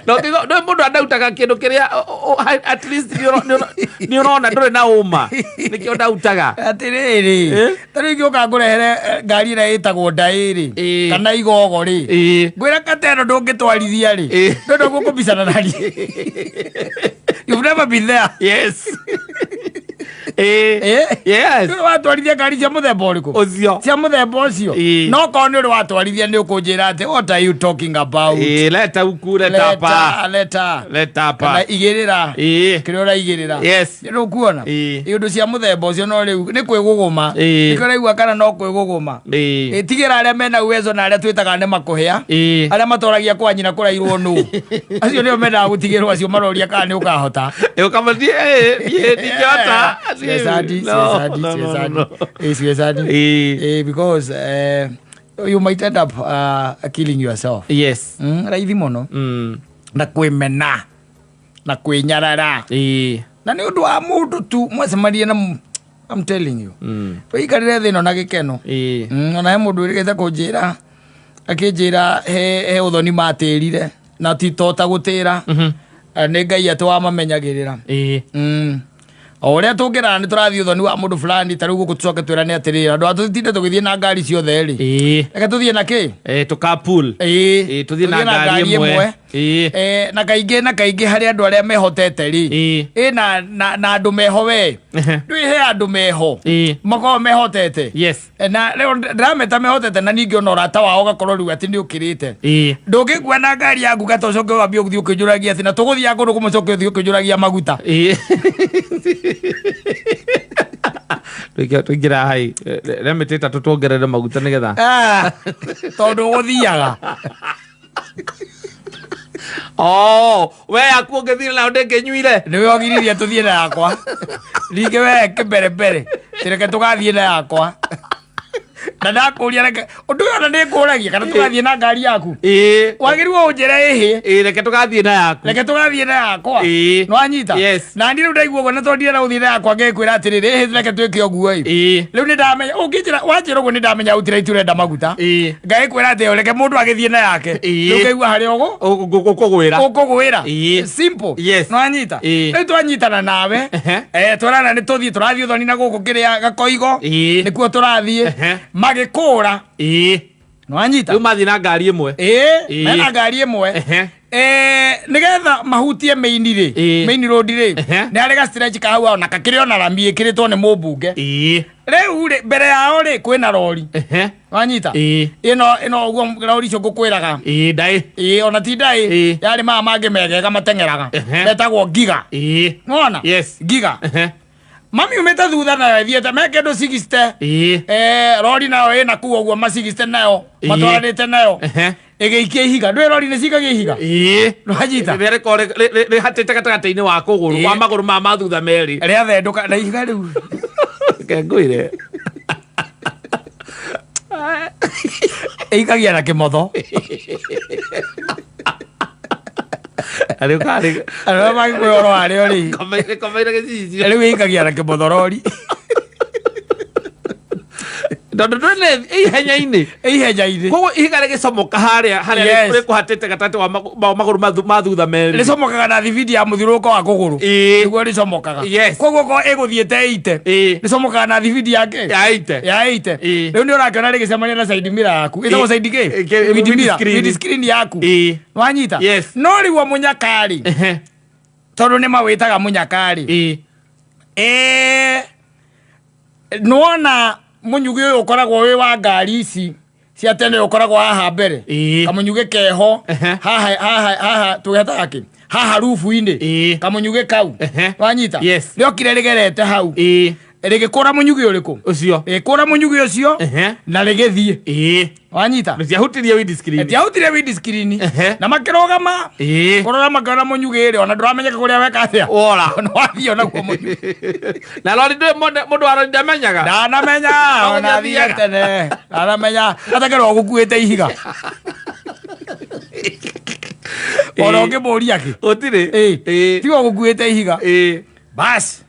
No tigo no mundu andautaga kindu kiria at least ni urona nduri na uma nikio ndautaga. Atiriri, Eh? ta rĩu ingĩũka ngũrehere ngari ĩrĩa ĩtagwo ndaĩ rĩ, Ĩĩ. kana igogo rĩ, Ĩĩ. ngwĩra kata ĩno ndũngĩtwarithia rĩ, Ĩĩ. ndũndũ gũkũbicana naniĩ. You've never been there. Yes. Ĩĩ. Eh? Yes. Ndũrĩ watwarithia ngari cia mũthemba ũrĩkũ? Ũcio. Cia mũthemba ũcio. Ĩĩ. No korwo nĩ ũrĩ watwarithia nĩ ũkũnjĩra atĩ what are you talking about? Ĩĩ, leta huku, leta hapa. Leta, leta. Leta hapa. Kana igĩrĩra. Ĩĩ. Kĩrĩa ũraigĩrĩra. Yes. Nĩ ũkuona? Ĩĩ. Iũndũ cia mũthemba ũcio no rĩu nĩ kwĩgũgũma. Ĩĩ. Nĩkĩo ũraigua kana no kwĩgũgũma. Ĩĩ. Ĩtigĩra arĩa mena uwezo na arĩa twĩtaga nĩ makũhĩa. Ĩĩ. Arĩa matoragia kwa nyina kũrairwo nũ. Acio nĩo mendaga gũtigĩrwo, acio maroria kana nĩ ũkahota. Ĩĩ, ũkamathi, ĩĩ, niĩ ndingĩhota. Siwezani, No, siwezani, no, no, siwezani. no. Eh, siwezani. Ĩĩ. Eh, because you might end up killing yourself. Yes. Raithi mũno. Na kwĩmena na kwĩnyarara Ĩĩ. na nĩ ũndũ wa mũndũ tu mwacemanie na I'm telling you, wĩikarĩre thĩ ĩno na gĩkeno. Ĩĩ. Ona he mũndũ wĩrĩgĩte kũnjĩra, akĩnjĩra he ũthoni matĩrire na ti tota gũtĩra. Nĩ Ngai atĩ wamamenyagĩrĩra. Ĩĩ. O ũrĩa tũngĩrana nĩ tũrathiĩ ũthoni wa mũndũ fulani, ta rĩu gũkũ tũcoke twĩrane atĩrĩrĩ, andũ a tũtinde tũgĩthiĩ na ngari ciothe rĩ, Ĩĩ. reke tũthiĩ na kĩ. Eh, tũkapool. Ĩĩ. Ĩĩ, tũthiĩ na ngari ĩmwe. Ĩĩ. Eh, na kaingĩ harĩ andũ arĩa mehotete rĩ, Ĩĩ. ĩ na andũ meho we ndwĩ he andũ meho Ĩĩ. makoragwo mehotete. Yes. Eh, na rĩu ndĩrameta mehotete na ningĩ ona ũrata wao ũgakorwo rĩu atĩ nĩ ũkĩrĩte. Ĩĩ. Ndũngĩkua na ngari yaku gata ũcoke wambie gũthiĩ ũkĩnjũragia atĩ na tũgũthiaga kũndũ kũmwe ũcoke ũthiĩ ũkĩnjũragia maguta. Ĩĩ. Tũingĩra hai rĩa mĩtĩ ĩtatũ tuongerere maguta nĩgetha Ah, tondũ ũgũthiaga Oh, we yaku ũngĩthire nayo ndĩngĩnyuire. Nĩwe ogiririe tũthiĩ na yakwa ningĩ we kĩmbere mbere tireke tũgathiĩ na yakwa. Na ndakũria reke ũndũ ũyũ ona nĩngũragia kana tũgathiĩ na ngari yaku. Ĩĩ. Wagĩrĩirwo ũnjĩre ĩhĩ. Ĩĩ, reke tũgathiĩ na yaku. Reke tũgathiĩ na yakwa. Ĩĩ. Nĩwanyita? Yes. Na niĩ rĩu ndaigua ũguo na tondũ ndirenda gũthiĩ na yakwa ngĩkwĩra atĩrĩrĩ ĩhĩ reke twĩke ũguo ĩ. Ĩĩ. Rĩu nĩndamenya ũngĩnjĩra wanjĩra ũguo nĩndamenya outright ũrenda maguta. Ĩĩ. Ngagĩkwĩra atĩ reke mũndũ agĩthiĩ na yake. Ĩĩ. Rĩu ngaigua harĩa ũgũ Ũkũgwĩra. Ũkũgwĩra. Ĩĩ. Simple. Yes. Nĩwanyita? Ĩĩ. Rĩu twanyitana nawe. Ehe. Eh, twerana nĩ tũthiĩ tũrathiĩ ũthoni na gũkũ kĩrĩa gakoigo. Ĩĩ. Nĩkuo tũrathiĩ. Ehe. Magĩkũra. Ĩĩ. Nĩwanyita? Rĩu mathiĩ na ngari ĩmwe. Ĩĩ, Ĩĩ. mena ngari ĩmwe. Ehe. Eh, nĩgetha mahutie main rĩ, Ĩĩ. main road rĩ, Ehe. nĩ harĩ ga stretch ka hau ona kakĩrĩ ona rami ĩkĩrĩtwo nĩ mũmbunge. Ĩĩ. Rĩu rĩ, mbere yao rĩ, kwĩna rori. Ehe. Wanyita? Ĩĩ. Ĩno ĩno ũguo rori icio ngũkwĩraga. Ĩĩ, ndaĩ. Ĩĩ, ona ti ndaĩ. Ĩĩ. Yarĩ maya mangĩ megega mateng'eraga. Ehe. Metagwo ngiga. Ĩĩ. Nĩwona? Yes. Ngiga. Ehe. Mamiumĩte thutha nayo ĩthiĩte me kĩndũ 60. Ĩĩ. Eh, rori nayo ĩna kuu ũguo macigiste nayo Ĩĩ. matwaranĩte nayo Ehe. ĩgĩikia ihiga ndũĩ rori nĩ cikagia ihiga Ĩĩ. Nĩwanyita? Rĩrĩa rĩkoragwo rĩhatĩte gatagatĩ-inĩ wa kũgũrũ Ĩĩ. wa magũrũ ma ma thutha merĩ. Rĩathendũka na ihiga rĩu. Reke ngwĩre. Ĩikagia na kĩmotho. Arĩ karĩ. Arĩa mangĩkũhe ũhoro warĩo rĩ. Komeire komeire gĩcicio. Rĩu ĩikagia na kĩmotho rori. Tondũ ndũrĩ ihenya-inĩ. Ihenya-inĩ. Koguo ihiga rĩgĩcomoka harĩa harĩa Yes. rĩkũhatĩte gatagatĩ wa magũrũ ma thutha merĩ. Rĩcomokaga na thibindi ya mũthiũrũrũko wa kũgũrũ. Ĩĩ. Nĩguo rĩcomokaga. Yes. Koguo korwo ĩgũthiĩte 80. Ĩĩ. Rĩcomokaga na thibindi ya kĩ? Ya 80. Ya 80. Ĩĩ. Rĩu nĩ ũrakĩona rĩgĩcemania na side mirror yaku. Ĩtagwo Ĩĩ. side kĩ? Ĩ, kĩ- Wind mirror. windscreen. Windscreen yaku. Ĩĩ. Wanyita? Yes. No rĩu o mũnyaka-rĩ, Ehe. tondũ nĩ mawĩtaga mũnyaka-rĩ. Ĩĩ. Ĩĩ, nĩwona mũnyugĩ ũyũ ũkoragwo wĩ wa ngari ici cia tene ũkoragwo haha mbere. Ĩĩ. Kamũnyugĩ keho Ehe. haha haha haha tũgetaga kĩ? Haha rubu-inĩ. Ĩĩ. Kamũnyugĩ kau. Ehe. Wanyita? Yes. Rĩokire rĩgerete hau. Ĩĩ. Rĩgĩkũra mũnyugĩ ũrĩkũ? Ũcio. Rĩgĩkũra mũnyugĩ ũcio Ehe. na rĩgĩthiĩ. Ĩĩ. Wanyita? Rĩtiahutirie windscreen. Rĩtiahutirie windscreen. Ehe. Na makĩrũgama. Ĩĩ. Kũrora makĩona mũnyugĩ rĩ, ona ndũramenyeka kũrĩa weka atĩa. Wora. Ona wathiĩ onaguo mũnyugĩ. Na rori ndũĩ mũndũ wa rori ndamenyaga. Ndanamenya, No ona athire gũthiaga. tene. Ndanamenya. Atakerwo gũkuĩte ihiga. Ona Ĩĩ. ũngĩmũria kĩ? Gũtirĩ. Ĩĩ. Ĩĩ. Tiga gũkuĩte ihiga. Ĩĩ. Bas.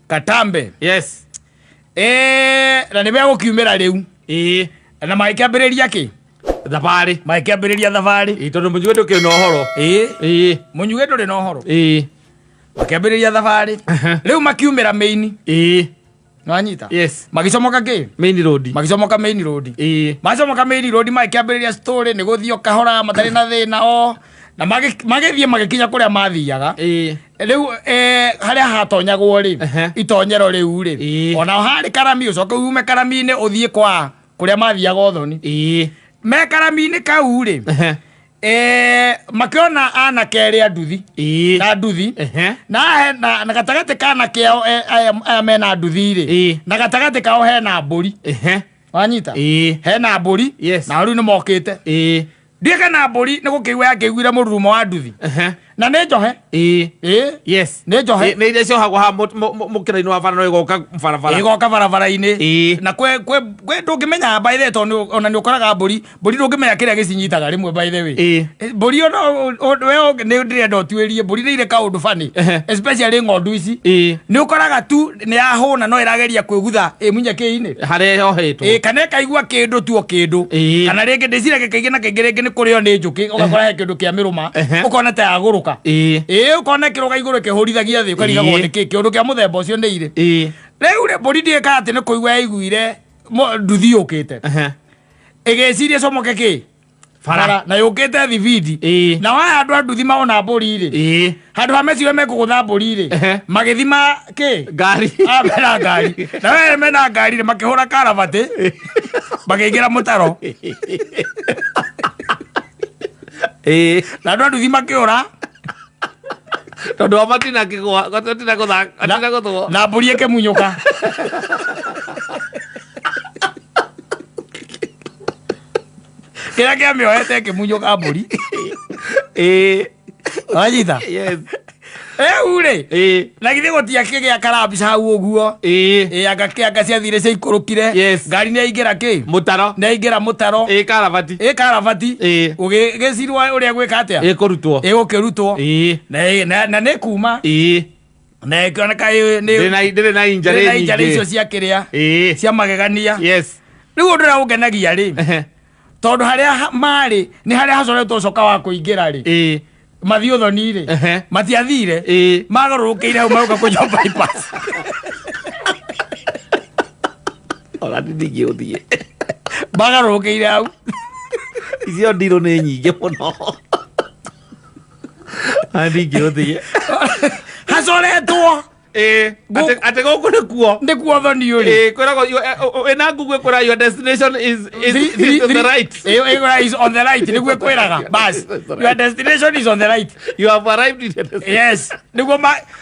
Katambe. Yes. Na nĩ megũkiumĩra rĩu. Ĩĩ. Na magĩkĩambĩrĩria kĩ? Thabarĩ. Magĩkĩambĩrĩria thabarĩ. Ĩĩ, tondũ mũnyugĩ ndũkĩrĩ na ũhoro. Ĩĩ. Ĩĩ. Mũnyugĩ ndũrĩ na ũhoro. Ĩĩ. Makĩambĩrĩria thabarĩ. Rĩu makiumĩra main. Ĩĩ. Nĩwanyita? Yes. Magĩcomoka kĩ? Main road. Magĩcomoka main road. Ĩĩ. Macomoka main road magĩkĩambĩrĩria story nĩ gũthiĩ o kahora matarĩ na thĩna o na magĩthiĩ magĩkinya kũrĩa mathiaga. Ĩĩ. Rĩu harĩa hatonyagwo rĩ, Ehe. itonyero rĩu rĩ, Ĩĩ. ona harĩ karami ũcoke ume karami-inĩ ũthiĩ kwa kũrĩa mathiaga ũthoni. Ĩĩ. Me karami-inĩ kau rĩ, Ehe. Makĩona anake erĩ a nduthi. Ĩĩ. Na nduthi. Ehe. Na he, na, na gatagatĩ ka anake ao, aya mena nduthi rĩ. Ĩĩ. Na gatagatĩ kao hena mbũri. Ehe. Wanyita? Ĩĩ. Hena mbũri. Yes. Na rĩu nĩmokĩte. Ĩĩ. Ndiũĩ kana mbũri nĩ gũkĩigua yakĩiguire mũrurumo wa nduthi. Ehe. Na nĩ njohe. Ĩĩ. Ĩĩ. Yes. Nĩ njohe. Ĩĩ, nĩ iria ciohagwo haha mũkĩra-inĩ wa bara no ĩgoka barabara. Ĩgoka barabara-inĩ. Ĩĩ. Na kwĩ ndũngĩmenya by the way, tondũ ona nĩ ũkoraga mbũri, mbũri ndũngĩmenya kĩrĩa gĩcinyitaga rĩmwe by the way. Ĩĩ. Mbũri ona we nĩ ndĩrenda ũtuĩrie, mbũri nĩ irĩ kaũndũ funny. Ehe. Especially ng'ondu ici. Ĩĩ. Nĩ ũkoraga tu nĩ yahũna no ĩrageria kwĩgutha ĩmunye kĩinĩ. Harĩa yohetwo. Ĩĩ, kana ĩkaigua kĩndũ tu o kĩndũ. Ĩĩ. Kana rĩngĩ ndĩciragia kaingĩ na kaingĩ rĩngĩ nĩ kũrĩo nĩ njũkĩ, ũgakora he kĩndũ kĩa mĩrũma, Ehe. ũkona ta yagũrũka. Ĩĩ. Ĩĩ, ũkona ĩkĩrũga igũrũ ĩkĩhũrithagia thĩ, ũkarigagwo Ĩĩ. nĩ kĩ, kĩũndũ kĩa mũthemba ũcio nĩ irĩ. Ĩĩ. Rĩu rĩ, mbũri ndiĩkaga atĩ nĩ kũigua yaiguire nduthi yũkĩte. Ehe. Ĩgĩciria ĩcomoke kĩ? Bara. Bara. Na yũkĩte thibindi. Ĩĩ. Na waya andũ a nduthi maona mbũri rĩ. Ĩĩ. Handũ ha meciria mekũgũtha mbũri rĩ. Ehe. Magĩthima kĩ? Ngari. Ah, mena ngari. Na waya mena ngari rĩ, makĩhũra karabati. Makĩingĩra mũtaro. Ĩĩ. Na andũ a nduthi makĩũra. Tondũ wa matina kĩgwa, matina gũtha, matina gũthwo. Na mbũri ĩkĩmunyũka. Kĩrĩa kĩamĩohete ĩkĩmunyũka mbũri. Ĩĩ. Wanyita? Yes. Rĩu rĩ, Ĩĩ. na githĩ gũtiakĩgĩa karabisa hau ũguo? Ĩĩ. Ĩ, anga kĩanga ciathire ciaikũrũkire. Yes. Ngari nĩ yaingĩra kĩ? Mũtaro. Nĩ yaingĩra mũtaro. Ĩĩ, karabati. Ĩ, karabati. Ĩĩ. Gũgĩcirwo ũrĩa gwĩka atĩa? Ĩĩ, kũrutwo. Ĩgũkĩrutwo. Ĩĩ. Na nĩ kuma. Ĩĩ. Na ĩkĩoneka nĩ Ndĩrĩ na injury ndĩrĩ na injury nyingĩ. icio cia kĩrĩa. Ĩĩ. Cia magegania. Yes. Rĩu ũndũ ũrĩa ũngenagia rĩ, Ehe. tondũ harĩa marĩ nĩ harĩa hacoretwo coka wa kũingĩra rĩ. Ĩĩ. Mathiĩ ũthoni rĩ. Ehe. Matiathire. Ĩĩ. Magarũrũkĩire hau maroka kũnyua bypass. Ona ndingĩũthiĩ. Magarũrũkĩire hau. Icio ndirũ nĩ nyingĩ mũno. Ona ndingĩũthiĩ. Hacoretwo. Ĩĩ. Atĩ gũkũ nĩkuo. Nĩkuo ũthoni ũrĩ. Ĩĩ, kwĩragwo wĩna Google ĩkwĩra your destination is on the right. Ĩĩ, is on the right, nĩguo ĩkwĩraga. Bas, your destination is on the right. You have arrived in your destination. Yes. Nĩguo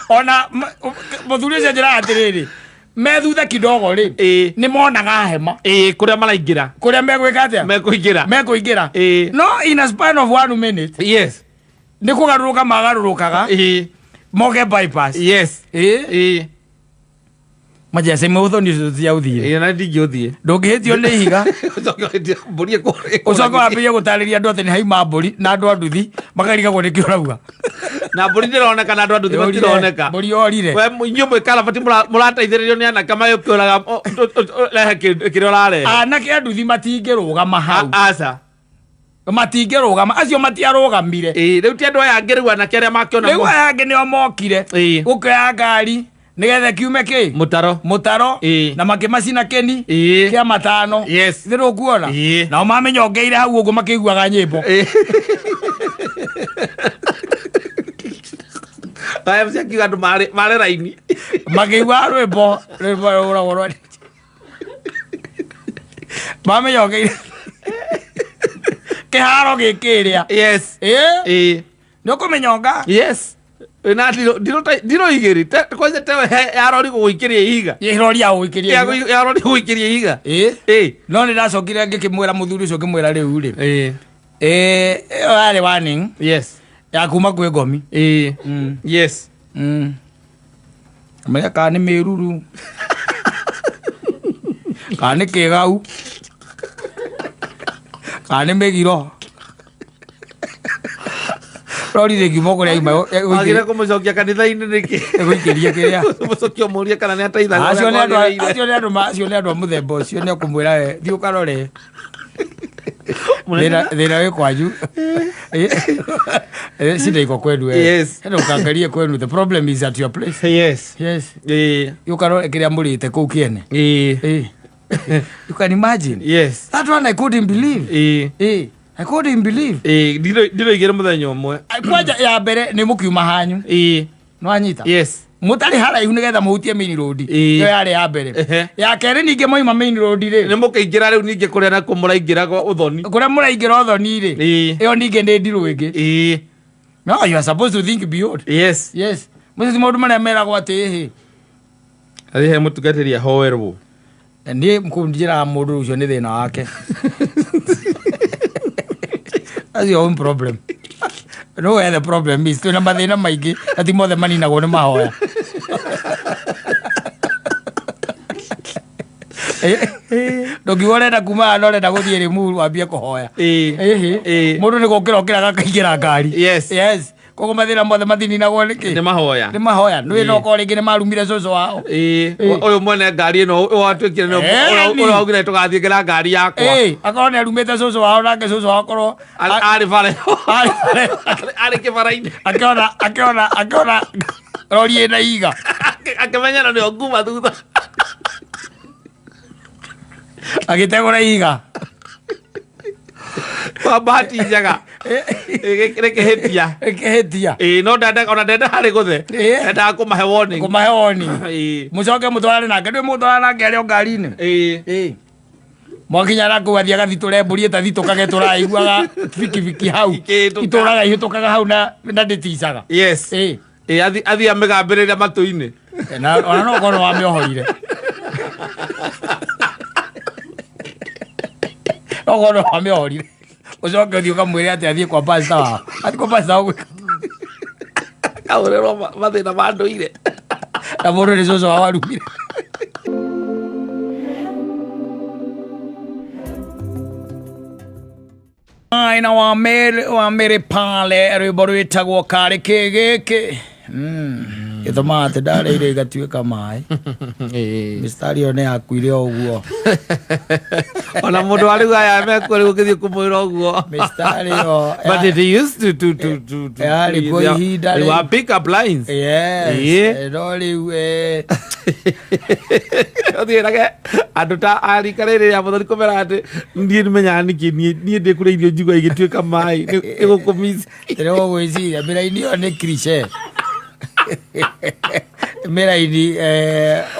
ona mũthuri ũcio njĩraga atĩrĩrĩ, me thutha kidogo rĩ, Ĩĩ. nĩ monaga hema. Ĩĩ, kũrĩa maraingĩra. Kũrĩa megwĩka atĩa? Mekũingĩra. Mekũingĩra. Ĩĩ. No in a span of 1 minute. Yes. Nĩ kũgarũrũka magarũrũkaga. Ĩĩ. Moke bypass. Yes. Ĩĩ. Ĩĩ. Majece mũthoni ũcio cia ũthiĩ. Ĩĩ, na ndingĩũthiĩ. Ndũngĩhĩtio nĩ ihiga. Ũcoke ũhĩtie mbũri ĩkũragithie. Ũcoke wambĩrĩrie gũtarĩria andũ atĩ nĩ haima mbũri na andũ a nduthi makarigagwo nĩkĩ ũrauga. Na mbũri ndĩroneka na andũ a nduthi Yorire. matironeka. Mbũri yorire. We inyuĩ mwĩ karabati mũrateithĩrĩrio nĩ anake magĩkĩũraga rehe kĩrĩa ũrarehe. Anake a nduthi matingĩrũgama hau. Aca. Matingĩrũgama, acio matiarũgamire. Ĩĩ, rĩu ti andũ aya angĩ rĩu anake arĩa makĩona Rĩu aya angĩ nĩo mokire. Ĩĩ. Gũkĩoya ngari nĩgetha kiume kĩ? Mũtaro. Mũtaro. Ĩĩ. Na makĩmacina kĩni. Ĩĩ. Kĩa matano. Yes. Nĩ ndũkuona? Ĩĩ. Nao mamĩnyongeire hau ũguo makĩiguaga nyĩmbo. Ĩĩ. Aya MC akiuga andũ marĩ raini. Makĩiguaga rwĩmbo, rwĩmbo rũragwo rwa Mamĩnyongeire. Kĩharo gĩkĩ ĩrĩa. Yes. Ĩĩ. Ĩĩ. Nĩ ũkũmĩnyonga? Yes. Na ndirũ igĩrĩ. Kwanja tewe ya rori gũgũikĩria ihiga. Ĩ, rori ya gũgũikĩria ihiga. Ya rori gũgũikĩria ihiga. Ĩ. Ĩ. No nĩ ndacokire ngĩkĩmwĩra mũthuri ũcio ngĩmwĩra rĩu rĩ. Ĩ. Ĩ, ĩyo yarĩ warning. Yes. Ya kuma kwĩ ngomi. Ĩ. Yes. Menya kana nĩ mĩruru. Kana nĩ kĩgau. Kana nĩ mĩgiro. Rori rĩngiuma kũrĩa ima, Wagire kũmũcokia kanitha-inĩ nĩkĩ? Ĩgũikĩria kĩrĩa. Kũmũcokia ũmũrie kana nĩ ateithaga Acio ũrĩa nĩ andũ a- kwagĩrĩire. acio nĩ andũ ma- acio nĩ andũ a mũthemba ũcio nĩ ũkũmwĩra we, thiĩ ũkarore. Mũnene Thĩna wĩ kwanyu. Shida iko kwenu we. Yes. Enda ũkangarie kwenu. The problem is at your place. Yes. Yes. Ĩĩ. Thiĩ ũkarore kĩrĩa mũrĩte kũu kĩene. Ĩĩ. Ĩĩ. You can imagine. Yes. That one I couldn't believe. Ĩĩ. Ĩĩ. I couldn't believe. Ĩĩ, ndirũ igĩrĩ mũthenya ũmwe. Kwanja ya mbere nĩ mũkiuma hanyu. Ĩĩ. Nĩwanyita? Yes. Mũtarĩ haraihu nĩgetha mũhutie main road. Ĩĩ. Ĩyo yarĩ ya mbere. Ehe. Ya kerĩ ningĩ mwauma main road rĩ. Nĩ mũkĩingĩra rĩu ningĩ kũrĩa nakuo mũraingĩra gwa ũthoni. Kũrĩa mũraingĩra ũthoni rĩ. Ĩĩ. Ĩyo ningĩ nĩ ndirũ ĩngĩ. Ĩĩ. No, you are supposed to think beyond. Yes. Yes. Macio ti maũndũ marĩa meragwo atĩ ĩhĩ. Athiĩ he mũtungatĩri ahoerwo. Niĩ kũnjĩraga mũndũ ũcio nĩ thĩna wake. That's your own problem. No where the problem is. Twĩna mathĩna maingĩ na ti mothe maninagwo nĩ mahoya. Ndũngiuga ũrenda kuma haha na ũrenda gũthiĩ Limuru wambie kũhoya. Ĩĩ. Ĩhĩ. Ĩĩ. Mũndũ nĩ gũkĩra ũkĩraga akaingĩra ngari. Yes. Yes. Koguo mathĩna mothe mathininagwo nĩkĩ? Nĩ mahoya. Nĩ mahoya. Nĩ Ĩĩ. no korwo rĩngĩ nĩ marumire cũcũ wao. Ĩĩ. Ĩĩ. Ũyũ mwene ngari ĩno ũyũ watuĩkire nĩ Ĩĩ, ũrĩa waugire tũgathiĩ ngĩra ngari yakwa. Ĩĩ, akorwo nĩ arumĩte cũcũ wao nake cũcũ wao akorwo Arĩ bara. Arĩ bara. Arĩ kĩbara-inĩ. Akĩona rori ĩna iga. Akĩmenyana nĩo nguma thutha. Agĩtegũra iga. Kwa bahati njega. Rĩkĩhĩtia. Rĩkĩhĩtia. Ĩĩ, no ndenda ona ndenda harĩ gũthe. Ĩĩ. Endaga kũmahe warning. Kũmahe warning. Ĩĩ. Mũcoke mũtwarane nake, ndũĩ mũtwarane nake arĩ o ngari-inĩ. Ĩĩ. Ĩĩ. Mwakinya na kũu athiĩ agathitũre mbũri ĩtathitũkage tũraiguaga bikibiki hau. Ikĩhĩtũka. Itũraga ihĩtũkaga hau na ndĩticaga. Yes. Ĩĩ. Ĩĩ, athiĩ amĩgambĩrĩria matũ-inĩ. Na ona no ũkorwo wamĩohorire. No ũkorwo wamĩohorire. Ũcoke ũthiĩ ũkamwĩre atĩ athiĩ kwa pastor wao. Athiĩ kwa pastor wao gwĩka. Ahũrĩrwo mathĩna ma ndũire. Na mũndũ nĩ cũcũ wao arumire. Aina wa Mary, wa Mary pale rwĩmbo rwĩtagwo karĩ kĩ gĩkĩ. Gĩtũmaga atĩ ndarĩire igatuĩka maĩ. Mistari ĩyo nĩ yakuire o ũguo. Ona mũndũ wa rĩu aya mekuo rĩu ũngĩthiĩ kũmwĩra ũguo. Mistari ĩyo But it used to Yarĩ kuo ihinda they rĩu. were pick up lines. Yes. No rĩu Ũthiĩrage andũ ta arika rĩrĩ rĩa mũthoni kũmera atĩ niĩ nĩmenyaga nĩkĩ niĩ ndĩkũrĩa irio njigua igĩtuĩka maĩ nĩ gũkũmici. Ndĩrĩ gũgwĩciria mĩraini ĩyo nĩ cliché. Mĩraini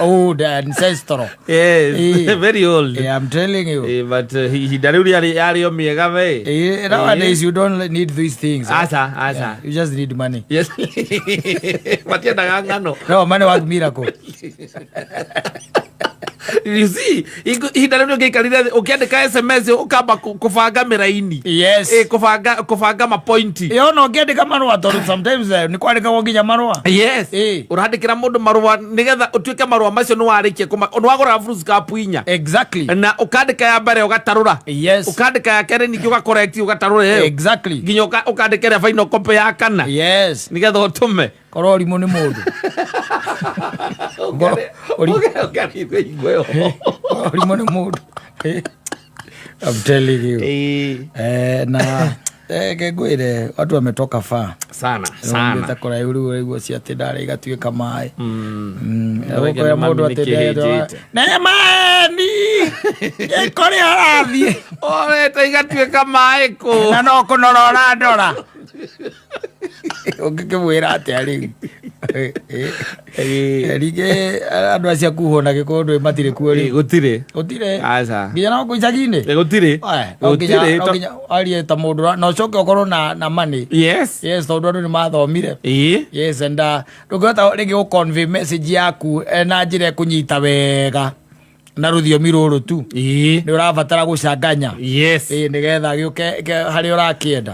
old ancestral. Yes, very old. Yeah, I'm telling you. But ihinda rĩu rĩarĩ yarĩ o mĩega we. Nowadays you don't need these things. Aca, aca. Yeah, you just need money. Yes. Matiendaga ng'ano. No, money work miracle. You see, ihinda rĩu ũngĩikarire thĩ ũkĩandĩka SMS ũkamba kũbanga mĩraini. Yes. Kũbanga mapointi. Ĩyo no ũngĩandĩka marũa tondũ sometimes nĩ kwandĩkagwo nginya marũa. Yes. Ũrandĩkĩra mũndũ marũa nĩgetha ũtuĩke marũa macio nĩ warĩkia kũma nĩ wagũraga foolscap inya. Exactly. Na ũkandĩka ya mbere ũgatarũra. Yes. Ũkandĩka ya kerĩ ningĩ ũgacorrect ũgatarũra ĩyo. Exactly. Nginya ũkandĩka ĩrĩa final copy ya kana. Yes. Nĩgetha ũtũme. Korwo ũrimũ nĩ mũndũ. Ũrimũ nĩ mũndũ. I'm telling you. Na ngwĩre watu wametoka far. Sana, sana. Nĩũmbĩte kũraihu rĩu ũraigua cia atĩ ndarĩ igatuĩka maĩ. Ũrĩa Ũkoya mũndũ mami atĩ nĩkĩ ndetwa- hĩnjĩte. Nĩ maĩ kũrĩa ũrathiĩ. Ũrete igatuĩka maĩ kũ? Na no kũnora ũrandora. Ũngĩkĩmwĩra atĩa rĩu? Rĩngĩ andũ acio akuhwo na gĩkũyũ ndũĩ matirĩ kuo rĩu. Gũtirĩ. Gũtirĩ. Aca. Nginya no kũu icagi-inĩ? Gũtirĩ. No nginya Gũtirĩ, no nginya warie ta mũndũ na ũcoke ũkorwo na money. Yes. Yes, tondũ andũ nĩ mathomire. Yes, and ndũngĩhota rĩngĩ gũ convey message yaku na njĩra ĩkũnyita wega na rũthiomi rũrũ tu. Nĩ ũrabatara gũcanganya. Yes. Nĩgetha gĩũke harĩa ũrakĩenda.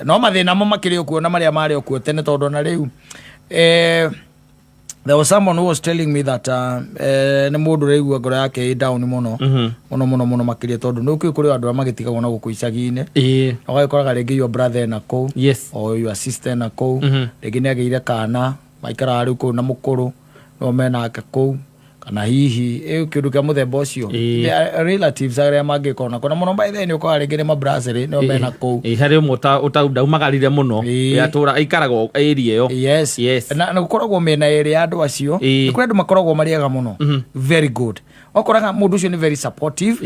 No mathĩna mo makĩrĩ okuo na marĩa marĩ okuo tene tondũ ona rĩu there was someone who was telling me that nĩ mũndũ ũraigua ngoro yake ĩ down mũno. Mũno, mũno, mũno makĩria tondũ nĩ ũkĩũĩ kũrĩ andũ arĩa magĩtigagwo na gũkũ icagi-inĩ. Ũgagĩkoraga rĩngĩ your brother ena kũu. Yes. Or your sister ena kũu. Rĩngĩ nĩ agĩire kana, maikaraga rĩu kũu na mũkũrũ, no menake kũu. Kana hihi, kĩndũ kĩa mũthemba ũcio. There are relatives arĩa mangĩkorwo nako. Na mũno by the way nĩ ũkoraga rĩngĩ nĩ mabrother, nĩo mena kũu. Harĩ ũmwe ndaumagarire mũno. Atũra, aikaraga area ĩyo. Yes. Yes. Na gũkoragwo mĩena ĩrĩ ya andũ acio. Nĩ kũrĩ andũ makoragwo marĩ ega mũno. Very good. Wakoraga mũndũ ũcio nĩ very supportive.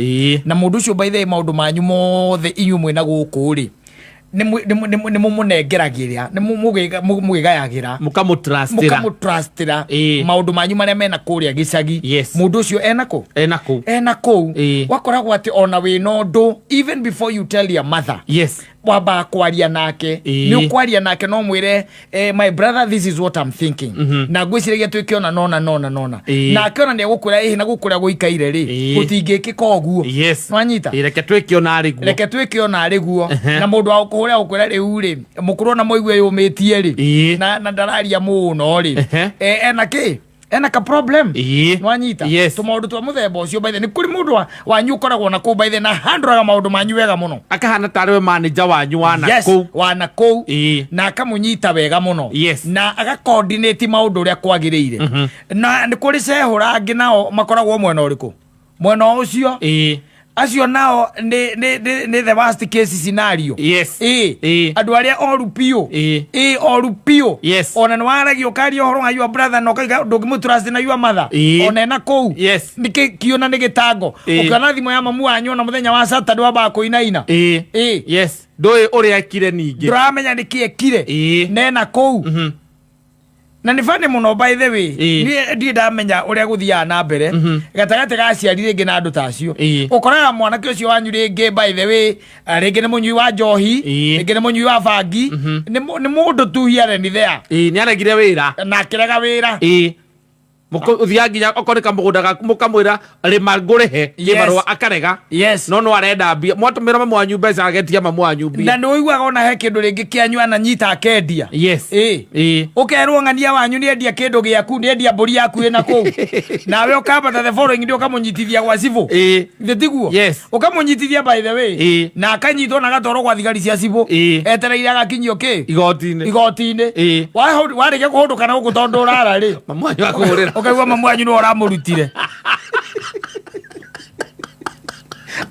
Na mũndũ ũcio by the way maũndũ manyu mothe inyuĩ mwĩna gũkũ rĩ, nĩ mũmũnengeragĩra, nĩ mũgĩgayagĩra. Mũkamũtrustĩra. Mũkamũtrustĩra. Maũndũ manyu marĩa mena kũrĩa gĩcagi. Yes. Mũndũ ũcio ena kũ? Ena kũu. Ena kũu. Wakoragwo atĩ ona wĩna ũndũ, even before you tell your mother. Yes. Wambaga kwaria nake. Nĩ ũkwaria nake no mwĩre, my brother, this is what I'm thinking. Na ngwĩciragia twĩke ona nona, nona, nona. Nake ona nĩ egũkwĩra, ĩhĩ, na gũkũ ũrĩa gũikaire rĩ, gũtingĩkĩka ũguo. Yes. Nĩwanyita? Reke twĩke ona arĩ guo. Reke twĩke ona arĩ guo. Na mũndũ wa gũkũhũra egũkwĩra rĩu rĩ, mũkũrũ ona mũigue yũmĩtie rĩ. Na ndararia mũno rĩ. Ena kĩ? Ena ka problem. Nĩwanyita? Yes. Tũmaũndũ twa mũthemba ũcio by the way, nĩ kũrĩ mũndũ wanyu ũkoragwo na kũu by the way, na handũraga maũndũ manyu wega mũno. Akahana tarĩ we manager wanyu wa na Yes, kũu. wa na kũu. Na akamũnyita wega mũno. Yes. Na agacoordinate maũndũ ũrĩa kwagĩrĩire. Na nĩ kũrĩ cehũra angĩ nao makoragwo mwena ũrĩkũ? Mwena ũcio. Acio nao nĩ the worst case scenario. Yes. Andũ arĩa oru biũ. Oru biũ. Yes. Ona nĩ waragia ũkaria ũhoro wa your brother na ũkaiga ndũngĩmũtrust na your mother. Ona ena kũu. Yes. Nĩ kĩona nĩ gĩtango. Ũkĩona thimũ ya mamu wanyu ona mũthenya wa Saturday wambaga kũinaina. Yes. Ndũĩ ũrĩa ekire ningĩ. Ndũramenya nĩkĩ ekire. Na ena kũu. Na nĩ funny mũno by the way. Niĩ ndirĩ ndamenya ũrĩa gũthiaga na mbere. Gatagatĩ ga aciari rĩngĩ na andũ ta acio. Ũkoraga mwanake ũcio wanyu rĩngĩ by the way, rĩngĩ nĩ mũnyui wa njohi, rĩngĩ nĩ mũnyui wa bangi, nĩ mũndũ tu here and there. Nĩ aregire wĩra. Na akĩrega wĩra. Ũthiaga nginya okorwo nĩ kamũgũnda gaku mũkamwĩra rĩma ngũrĩhe Yes. kĩbarũa akarega. Yes. No no arenda mbia. Mwatũmĩra mamu wanyu mbeca agetia mamu wanyu mbia. Na nĩ ũiguaga ona he kĩndũ rĩngĩ kĩanyu ananyita akendia. Yes. Ĩ. Ĩ. Ũkerwo ng'ania wanyu nĩ endia kĩndũ gĩaku, nĩ endia mbũri yaku ĩna kũu, nawe ũkambata the following day ũkamũnyitithia gwa cibũ. Ĩ. Githĩ tiguo? Yes. Ũkamũnyitithia by the way. Ĩ. Na akanyitwo na agatwarwo gwa thigari cia cibũ. Ĩ. Etereire agakinyio kĩ? Igoti-inĩ. Igoti-inĩ. Ĩ. Warĩkia kũhũndũka na gũkũ tondũ ũrara rĩ, Mamu wanyu akũhũrĩra. Ũkaigua mamu wanyu nĩwe ũramũrutire.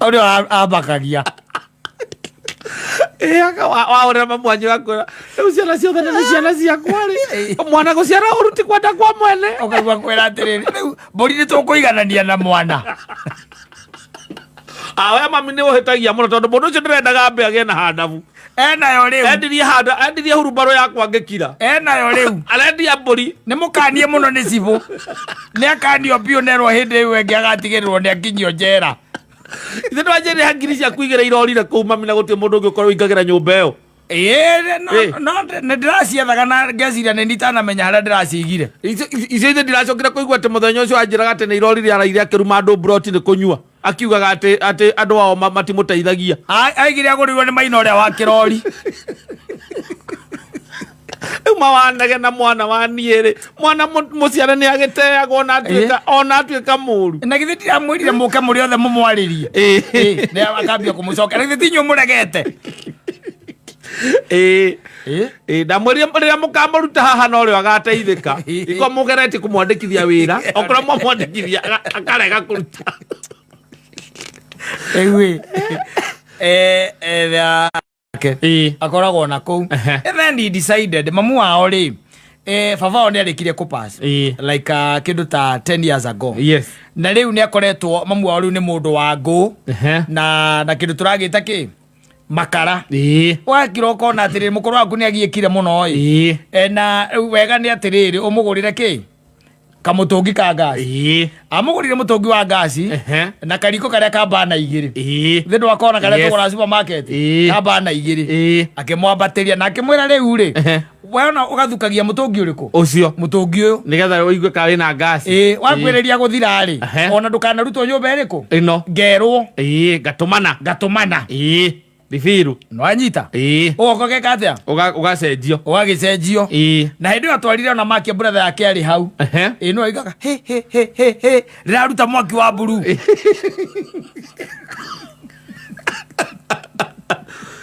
Hau nĩho ambakagia. Ĩ, wahũrĩra mamu wanyu akwĩra rĩu ciana ciothe nĩ ciana ciakwa rĩ, mwana gũciara ũru ti kwenda kwa mwene. Ũkaigua kwĩra atĩrĩrĩ, rĩu mbũri nĩ tũkũiganania na mwana. Awe mami nĩ ũhĩtagia mũno tondũ mũndũ ũcio ndĩrendaga ambe agĩe na handabu. Enayo rĩu. Endirie handa, endirie hurumbarũ yakwa ngĩkira. Enayo rĩu. Arendia mbũri. Nĩ mũkanie mũno nĩ cibũ. Nĩ akanio biũ nerwo hĩndĩ ĩyo ĩngĩ agatigĩrĩrwo nĩ akinyio njera. Ithe ndwanjĩrĩha ngiri ciaku igĩrĩ irorire kũu mami na gũtirĩ mũndũ ũngĩ ũkorwo ũingagĩra nyũmba ĩyo. Ĩĩ, Ĩ. no nĩ ndĩraciethaga na ngeciria nĩ itanamenya harĩa ndĩracigire. Icio ithe ndiracokire kũigua atĩ mũthenya ũcio anjĩraga atĩ nĩ irorire araire akĩruma andũ mburoti nĩ kũnyua. Akiugaga atĩ andũ ao matimũteithagia. Aigire agũrĩirwo nĩ maina ũrĩa wa kĩrori. Rĩu mawanage na mwana wa niĩ rĩ, mwana mũciare nĩ agĩteagwo ona atuĩka mũru. Na githĩ ndiramwĩrire mũke mũrĩ othe mũmwarĩrie? Ĩ. Ĩ, nĩ akambia kũmũcokera. Githĩ ti inyuĩ mũregete? Ĩ. Ĩ. Ĩ, ndamwĩrire rĩrĩa mũkamũruta haha no rĩo agateithĩka. Iko mũgeretie kũmwandĩkithia wĩra, okorwo mwamwandĩkithia akarega kũruta. Rĩu ĩ, Ĩ. Akoragwo na kũu. Ehe. And then he decided, mamu wao rĩ, baba wao nĩ arĩkirie kũpass. Ĩ. Like, kĩndũ ta 10 years ago. Yes. Na rĩu nĩ akoretwo mamu wao rĩu nĩ mũndũ wa ngũ. Ehe. Na kĩndũ tũragĩta kĩ? Makara. Ĩ. Wakira ũkona atĩrĩrĩ, mũkũrũ waku nĩ agiĩkire mũno ĩ. Ĩ. Na rĩu wega nĩ atĩrĩrĩ, ũmũgũrĩre kĩ? Kamũtũngi ka ngasi. Ĩ. Amũgũrire mũtũngi wa ngasi Ehe. na kariko karĩa ka bana igĩrĩ. Ĩ. Thĩ ndwakona karĩa Yes. tũgũraga supermarket. Ĩ. Ka bana igĩrĩ. Ĩ. Akĩmwambatĩria na akĩmwĩra rĩu rĩ, Ehe. wona ũgathukagia mũtũngi ũrĩkũ? Ũcio. Mũtũngi ũyũ. Nĩgetha ũigue ka wĩna ngasi. Ĩ, wakwĩrĩria gũthira rĩ, Ehe. ona ndũkanarutwo nyũmba ĩrĩkũ? Ĩno. Ngerwo. Ĩ, ngatũmana. Ngatũmana. Ĩ, ribiru. Nĩwanyita? Ĩ. Ũgoka ũgeka atĩa? Ũgacenjio. Ũgagĩcenjio. Ĩ. Na hĩndĩ ĩyo atwarire ona makia brother yake arĩ hau. Ehe. Ĩ, no aigaga he he he he he, rĩraruta mwaki wa mburu.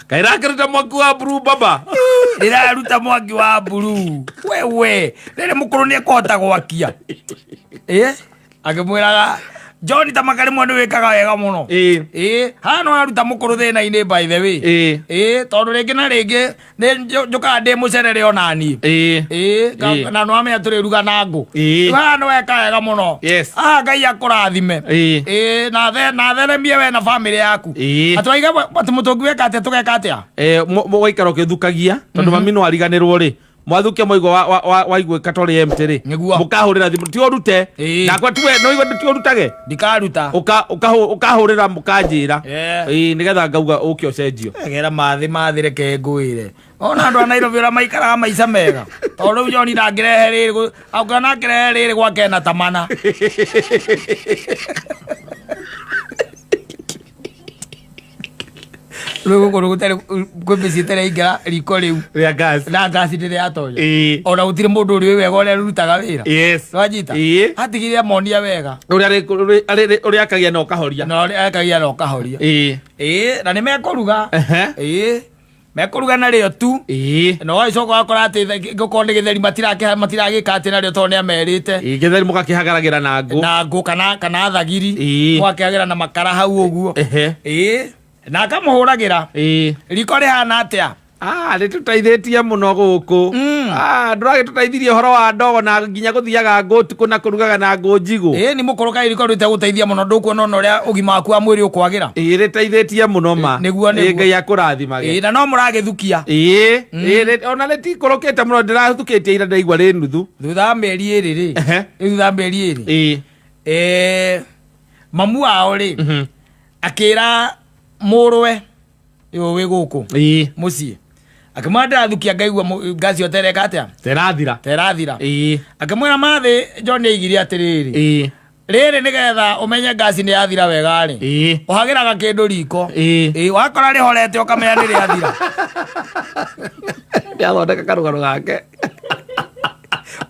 Kaĩ rakĩruta mwaki wa mburu baba? Rĩraruta mwaki wa mburu. Wewe, rĩrĩ mũkũrũ nĩ ekũhota gwakia. Ĩ, akĩmwĩraga John ta makarĩmwe nĩ wĩkaga wega mũno. Ĩ. Ĩ, haha no aruta mũkũrũ thĩna-inĩ by the way. Ĩ. Ĩ, tondũ rĩngĩ na rĩngĩ nĩ njũkaga ndĩ mũcerere ona niĩ. Ĩ. Ĩ, Ĩ. na nĩwamenya tũrĩruga na ngũ. Ĩ. Haha nĩ weka wega mũno. Yes. Haha Ngai akũrathime. Ĩ. Ĩ, na theremie we na bamĩrĩ yaku. Ĩ. Atĩ waiga atĩ mũtũngi weka atĩa tũgeka atĩa? Ĩ, mũgaikara ũkĩthukagia tondũ mami no ariganĩrwo rĩ. Mwathukia mwaigua waigua katorĩ empty rĩ. Nĩguo. Mũkahũrĩra thimũ ti ũrute. Ĩ. Ndakwa tiwe no igua ti ũrutage. Ndikaruta. Ũkahũrĩra mũkanjĩra. Eh. Ĩ, nĩgetha ngauga ũke ũcenjio. Egera mathĩ mathĩ reke ngwĩre. Ona andũ a Nairobi ũrĩa maikaraga maica mega. Tondũ rĩu John ndangĩrehe rĩrĩ angĩona akĩrehe rĩrĩ gwake na tamana. Rĩu gũkũ gũtarĩ kwĩ mĩciĩ ĩtarĩ yaingĩra riko rĩu. Rĩa gas. Na ngasi ndĩrĩ yatonya. Ĩ. Ona gũtirĩ mũndũ ũrĩ wega ũrĩa rũrutaga wĩra. Yes. Nwanyita? Ĩ. Atigire amonia wega. Ũrĩa ũrĩa akagia na ũkahoria. Na ũrĩa akagia na ũkahoria. Ĩ. Ĩ, na nĩ mekũruga. Ehe. Ĩ. Mekũruga narĩo tu. Ĩ. Na ũgagĩcoka ũgakora atĩ gũkorwo nĩ gĩtheri matiragĩka atĩ narĩo tondũ nĩ amerite. Ĩ, gĩtheri mũgakĩhagaragĩra na ngũ. Na ngũ kana thagiri. Ĩ. Mũgakĩhagĩra na makara hau ũguo. Ehe. Ĩ. Na akamũhũragĩra. Ĩ. Riko rĩhana atĩa? Rĩtũteithĩtie mũno gũkũ. Ndũragĩtũteithirie ũhoro wa ndogo na nginya gũthiaga ngũ ũtukũ na kũrugaga na ngũ njigũ. Ĩ, nĩ mũkũrũ kaĩ riko rĩtegũteithia mũno, ndũkuona ona ũrĩa ũgima waku wa mwĩrĩ ũkwagĩra. Ĩ, rĩteithĩtie mũno ma. Nĩguo, Ĩ, nĩguo. Ngai akũrathimage. Ĩ, na no mũragĩthukia. Ĩ, ĩ, ona rĩtikũrũkĩte mũno, ndĩrathukĩtie ira ndaigua rĩ nuthu. Thutha wa mĩeri ĩrĩ rĩ. Ehe. Thutha wa mĩeri ĩrĩ. Ĩ. Mamu wao rĩ, akĩra mũrũwe ũyũ wĩ gũkũ Ĩ. mũciĩ. Akĩmwĩra ndĩrathukia ngaigua ngasi ĩyo tereka atĩa? Terathira. Terathira. Ĩĩ. Akĩmwĩra mathĩ John aigire atĩrĩrĩ. Ĩĩ. Rĩrĩ nĩgetha ũmenye ngasi nĩ yathira wega rĩ. Ĩĩ. Ũhagĩraga kĩndũ riko. Ĩĩ. Ĩĩ, wakora rĩhorete ũkamenya nĩ rĩathira. Nĩathondeka karũgano gake.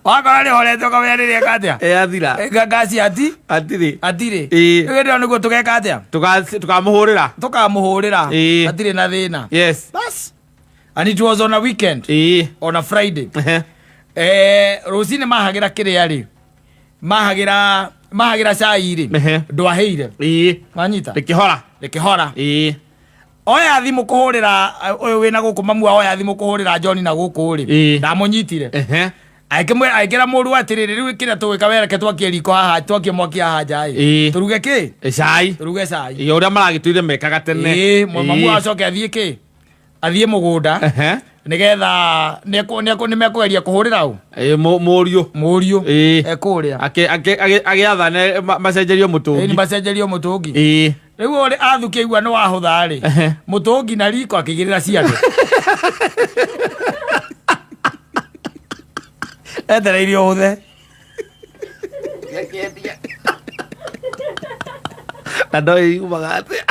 Wakora rĩhorete ũkamenya nĩ rĩeka atĩa? Yathira. Ngasi ati Atirĩ. atirĩ. Ĩĩ. Rĩu hĩndĩ ĩyo nĩguo tũgeka atĩa? Tukamũhũrĩra. Tũkamũhũrĩra. Ĩĩ. Hatirĩ na thĩna. Yes. Bas. And it was on a weekend. Ĩĩ. On a Friday. Ehe. Rũcinĩ mahagĩra kĩrĩa rĩ mahagĩra cai rĩ Ehe. ndwahĩire. Ĩĩ. Wanyita? Rĩkĩhora. Rĩkĩhora. Ĩĩ. Oya thimũ kũhũrĩra ũyũ wĩna gũkũ mamu wao, oya thimũ kũhũrĩra John na gũkũ rĩ Ĩĩ. ndamũnyitire. Ehe. Akĩmwĩra akĩra mũru atĩrĩrĩ, rĩu kĩrĩa tũgwĩka wereke twakie riko haha, twakie mwaki haha nja ĩ Ĩĩ. tũruge kĩ? Cai. Tũruge cai. Ĩĩ, ũrĩa maragĩtũire mekaga tene. Ĩĩ, mamu Ĩĩ. acoke athiĩ kĩ, athiĩ mũgũnda Ehe. nĩgetha nĩmekũgeria kũhũrĩra ũ? Ĩĩ, mũriũ. Mũriũ. Ĩĩ. Ekũrĩa. Agĩathane macenjerio Ĩĩ, mũtũngi. Macenjerio mũtũngi. Ĩĩ. Rĩu ũrĩ athukia igua nĩ wahũtha rĩ Ehe. mũtũngi na riko akĩigĩrĩra ciande etereire ũhũthe. Na ndoĩ yumaga atĩa.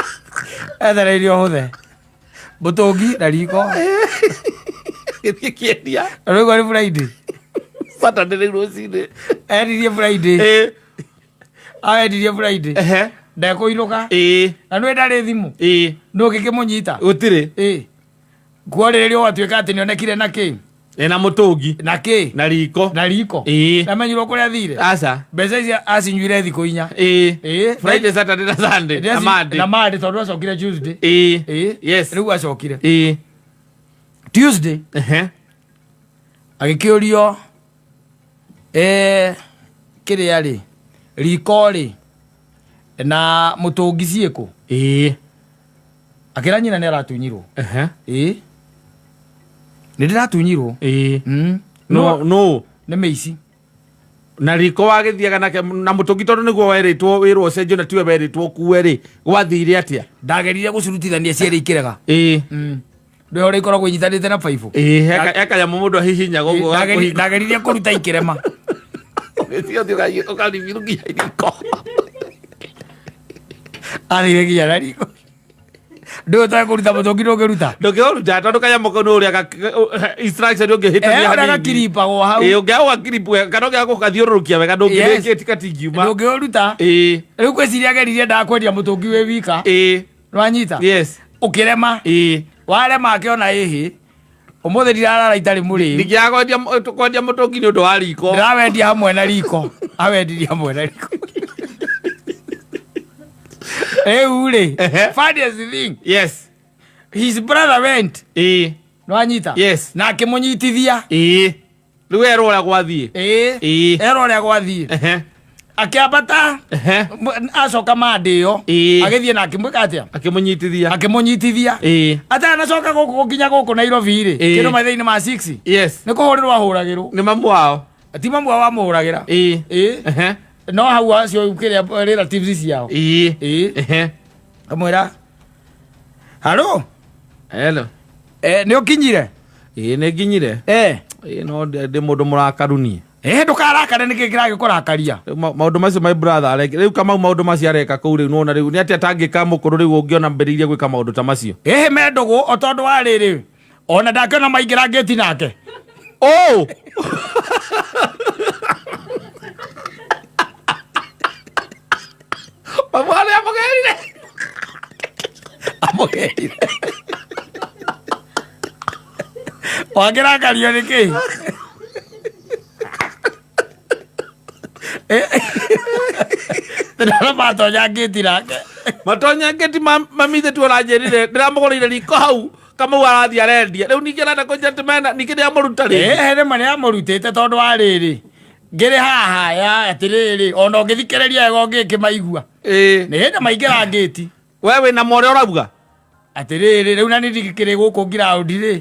Etereire ũhũthe mũtũngi na riko. Gĩthiĩ kĩendia. Rĩu nĩ Friday. Saturday rĩu rũcinĩ. Endirie Friday. Ĩĩ. Aendirie Friday. Ehe. Ndekũinũka. Ĩĩ. Na nĩ ndarĩ thimũ. Ĩĩ. Nũ ũngĩkĩmũnyita? Gũtirĩ. Ĩĩ, kuorĩrĩria ũgatuĩka atĩ nĩonekire na kĩ? Ĩna mũtũngi. Na kĩ? Na riko. Na riko. Ĩĩ. Namenyirwo kũrĩa athire. Aca. Mbeca ici acinyuire thikũ 4. Ĩĩ. Ĩĩ. Friday, Saturday na Sunday na Monday. Na Monday, tondũ acokire Tuesday. Ĩĩ. Ĩĩ. Yes. Rĩu acokire Ĩĩ. Tuesday. Ehe. Agĩkĩũrio kĩrĩa rĩ, riko rĩ na mũtũngi ciĩkũ? Ĩĩ. Akĩra nyina nĩ aratunyirwo. Ehe. Ĩĩ, nĩ ndĩratunyirwo. Ĩĩ. No. No no. Nĩ mĩici. Na riko wagĩthiaga nake na mũtũngi tondũ nĩguo werĩtwo wĩrwo ũcenjio na tiwe werĩtwo ũkue rĩ, gwathire atĩa? Ndagerire gũcurutithania cierĩ ikĩrega. Ĩĩ. Ndũĩ ũrĩa ikoragwo inyitanĩte na baibũ. Ĩĩ, he kanyamũ mũndũ ahihinya gũkũ. Ndageririe kũruta ikĩrema. Ũgĩthiĩ ũthiĩ ũkaribirũkia riko. Athire nginya na riko. Ndũĩ ũtoe kũruta mũtũngi, ndũngĩruta. Ndũngĩũruta tondũ kanyamũ kau nĩ ũrĩa instruction ũngĩhĩtania Eh, ũrĩa hanini. gakiripagwo hau. Ĩĩ, ũngĩaga gũgakiripu wega kana ũngĩaga gũgathiũrũrũkia wega ndũngĩrĩkĩtie gatingiuma. Ndũngĩũruta. Ĩĩ. Rĩu ngwĩciria ageririe endaga kwendia mũtũngi wĩ wika. Ĩĩ. Nĩwanyita? Yes. Ũkĩrema. Ĩĩ. Warema akĩona ĩhĩ ũmũthĩ ndirarara itarĩ mũrĩu. Ndingĩaga kwendia mũtũngi nĩ ũndũ wa riko. Ndĩrawendia hamwe na riko, awendirie hamwe na riko. Rĩu rĩ, Ehe. funniest thing, Yes. his brother went. Ĩĩ. Nĩwanyita? Yes. Na akĩmũnyitithia. Ĩĩ, rĩu erwo ũrĩa gwathiĩ. Ĩĩ. Ĩĩ. Erwo ũrĩa gwathiĩ. Ehe. Akĩambata. Ehe. Acoka mandĩ ĩyo. Ĩĩ. Agĩthiĩ na akĩmwĩka atĩa? Akĩmũnyitithia. Akĩmũnyitithia. Ĩĩ. Atanacoka gũkũ gũkinya gũkũ Nairobi rĩ, Ĩĩ. kĩndũ mathaa-inĩ ma 6 Yes. nĩ kũhũrĩrwo ahũragĩrwo. Nĩ mamu wao. Ti mamu wao amũhũragĩra. Ĩĩ. Ĩĩ. Ehe. No hau acio kĩrĩa relatives ciao. Ĩĩ. Ĩĩ. Ehe. Amwĩra halo. Hello. Nĩ ũkinyire? Ĩĩ, nĩ nginyire. Ĩĩ, no ndĩ mũndũ mũrakaru niĩ. Ndũkarakare, nĩkĩ kĩragĩkũrakaria? Rĩu maũndũ macio my brother areka rĩu, Kamau, maũndũ macio areka kũu rĩu nĩwona rĩu nĩ atĩa atangĩka mũkũrũ rĩu ũngĩona mbĩrĩirie gwĩka maũndũ ta macio. Ĩhĩ, me ndũgũ o tondũ wa rĩrĩ ona ndakĩona maingĩra ngĩti nake. Oh! Mamu arĩa amũgerire. Amũgerire wakĩrakario nĩ kĩ? Ndĩrona matonya ngĩti nake. Matonya ngĩti mamithe tu ũranjĩrire ndĩramũgũrĩire riko hau Kamau arathiĩ arendia rĩu ningĩ arenda kũnjĩra atĩ mena ningĩ nĩamũruta rĩngĩ. Ĩĩ, nĩ ma nĩamũrutĩte tondũ wa rĩrĩ ngĩrĩ haha ya atĩrĩrĩ ona ũngĩthikĩrĩria wega ũngĩkĩmaigua. Ĩĩ. Nĩ hĩndĩ maingĩra ngĩti. We wĩna ma ũrĩa ũrauga. Atĩrĩrĩ, rĩu na nĩ ndikĩrĩ gũkũ ngiraũndi rĩ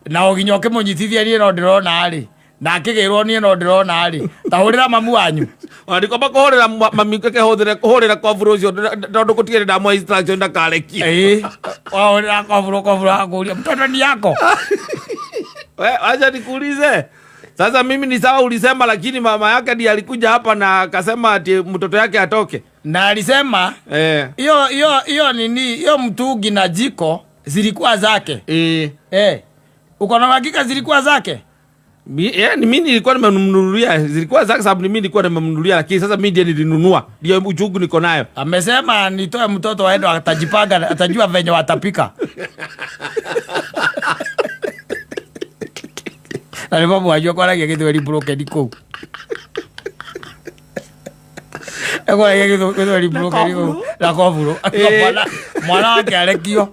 na ũginya ũkĩmũnyitithia niĩ no ndĩrona rĩ na akĩgĩrwo niĩ no ndĩrona rĩ ta hũrĩra mamu wanyu. Ona ndikwamba kũhũrĩra mami kĩhũthĩre kũhũrĩra koburu ũcio tondũ gũtigĩrĩ ndamũhe instruction ndakarekie. Ĩĩ, wahũrĩra koburu, koburu akũria mtoto ni yako. We, acha nikuulize. Sasa mimi ni sawa ulisema, lakini mama yake ndiye alikuja hapa na akasema ati mtoto yake atoke. Na alisema hiyo hiyo hiyo nini, hiyo mtungi na jiko zilikuwa zake. Uko na uhakika zilikuwa zake? Ni mimi nilikuwa nimemnunulia, zilikuwa zake sababu ni mimi nilikuwa nimemnunulia, lakini sasa mimi ndiye nilinunua. Ndio uchungu niko nayo. Amesema nitoe mtoto aende atajipanga, atajua venye watapika. Na nĩ mamu wanyu akwaragia gĩthweri broken kũu. Akwaragia gĩthweri broken kũu. Na koburo. Akiuga mwana wake arekio.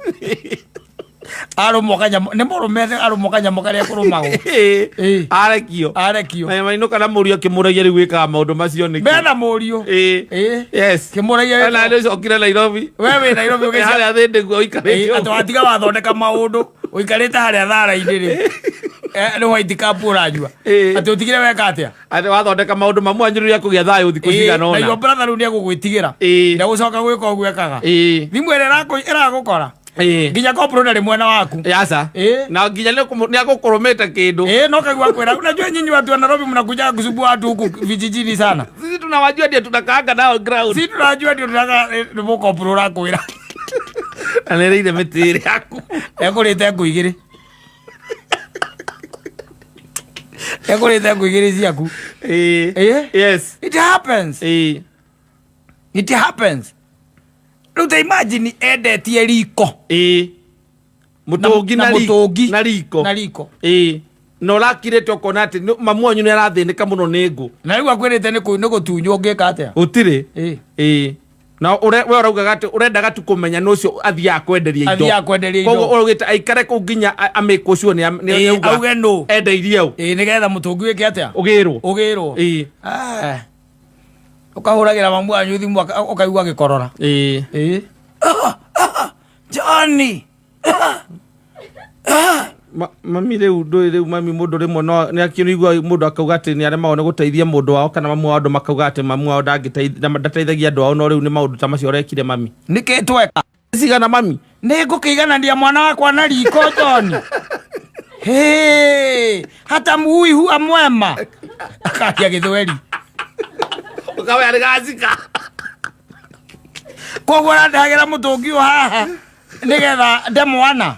Arũmwo kanyamũ, nĩ mũrũme arũmwo kanyamũ karĩa kũrũmagwo. Arekio. Arekio. Na mainũka na mũriũ akĩmũragia rĩu wĩkaga maũndũ macio nĩkĩ? Mena mũriũ. Yes. Kĩmũragia Na nĩ cokire Nairobi. We wĩ Nairobi ũgĩcia- Harĩa thĩ nĩguo ũikarĩte. Atĩ watiga wathondeka maũndũ ũikarĩte harĩa thara-inĩ rĩ. Nĩ white cup ũranyua. Atĩ ũtigire weka atĩa? Atĩ wathondeka maũndũ mamu wanyu rĩrĩa kũgĩa thayũ thikũ cigana Na your ũna. brother rĩu nĩegũgwĩtigĩra. Ndegũcoka gwĩka ũguo ekaga. Thimũ ĩrĩa ĩragũkora. Nginya kopro ndarĩ mwena waku. Yasa. Na nginya nĩagũkũrũmĩte kĩndũ. No kaigua kwĩra, unajua nyinyi watu wa Nairobi mnakuja kusumbua watu huku vijijini sana. Sisi tunawajua ndio tunakaanga nao ground. Sisi tunajua ndio tunaka nĩ mũkopro ũrakwĩra. Na nĩrĩire mĩtĩ ĩrĩa yaku. Ekũrĩte ngũ igĩrĩ. Ekũrĩte ngũ igĩrĩ ciaku. Yes. It happens. It happens. Rĩu ta imagine endetie riko. Mũtũngi Na na mũtũngi. na riko. Na riko. Na ũrakirĩte ũkona atĩ mamu wanyu nĩ arathĩnĩka mũno nĩ ngũ. Na rĩu akwĩrĩte nĩ gũtunywo ũngĩka atĩa? Gũtirĩ. Na we ũraugaga atĩ ũrendaga tu kũmenya nũ ũcio athiaga kwenderia indo. Athiaga kwenderia indo. Koguo ũraugĩte aikare kũu nginya amĩkwo sure nĩ auga. Auge nũ. Endeirie ũ. Nĩgetha mũtũngi wĩke atĩa? Ũgĩrwo. Ũgĩrwo. Ũkahũragĩra mamu wanyu thimũ ũkaigua agĩkorora. Johnny. Mami rĩu ndũĩ rĩu mami mũndũ rĩmwe no nĩ akĩigua mũndũ akauga atĩ nĩ aremagwo nĩ gũteithia mũndũ wao kana mamu wao andũ makauga atĩ mamu wao ndateithagia andũ ao no rĩu nĩ maũndũ ta macio ũrekire mami. Nĩkĩ tweka? Cigana mami? Nĩ ngũkĩiganania mwana wakwa na riko John. Hey, hata mui huwa mwema. Akaria gĩthweri. Ũkawe arĩ gacika. Koguo ũrandehagĩra mũtũngi ũyũ haha nĩgetha nde mwana.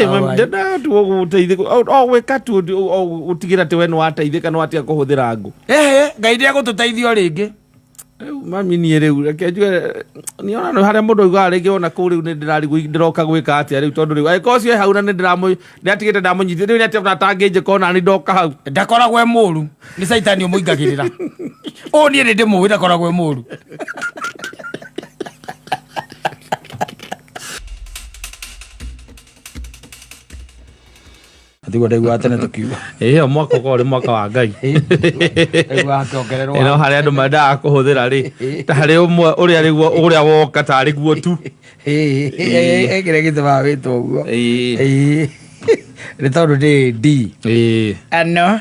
Mami, ndenda tu gũgũteithia, o gwĩka tu o gũtigĩra atĩ we nĩ wateithĩka, nĩ watiga kũhũthĩra ngũ. Ngai ndegũtũteithia o rĩngĩ. Rĩu mami niĩ rĩu, reke njuge, niĩ ona nĩ harĩa mũndũ augaga rĩngĩ ona kũu rĩu nĩ ndĩrarigwo ndĩroka gwĩka atĩa rĩu, tondũ rĩu angĩkorwo ũcio e hau na nĩ ndĩratigĩte ndamũnyitĩte, rĩu nĩ atĩa ona atangĩnjĩka ona nĩ ndoka hau. Ndakoragwo e mũru, nĩ caitani ũmũingagĩrĩra. Ũũ niĩ nĩ ndĩmũĩ ndakoragwo e mũru. Tiguo ndaiguaga tene tũkiuga. Ĩyo mwaka ũkoragwo ũrĩ mwaka wa Ngai. Ndaiguaga akĩongererwo. Ĩno harĩa andũ mendaga kũhũthĩra rĩ, ta harĩ ũmwe ũrĩa rĩguo, ũrĩa woka tarĩ guo tu. Kĩrĩa gĩtũmaga wĩtwo ũguo. Nĩ tondũ ndĩ D. Ano.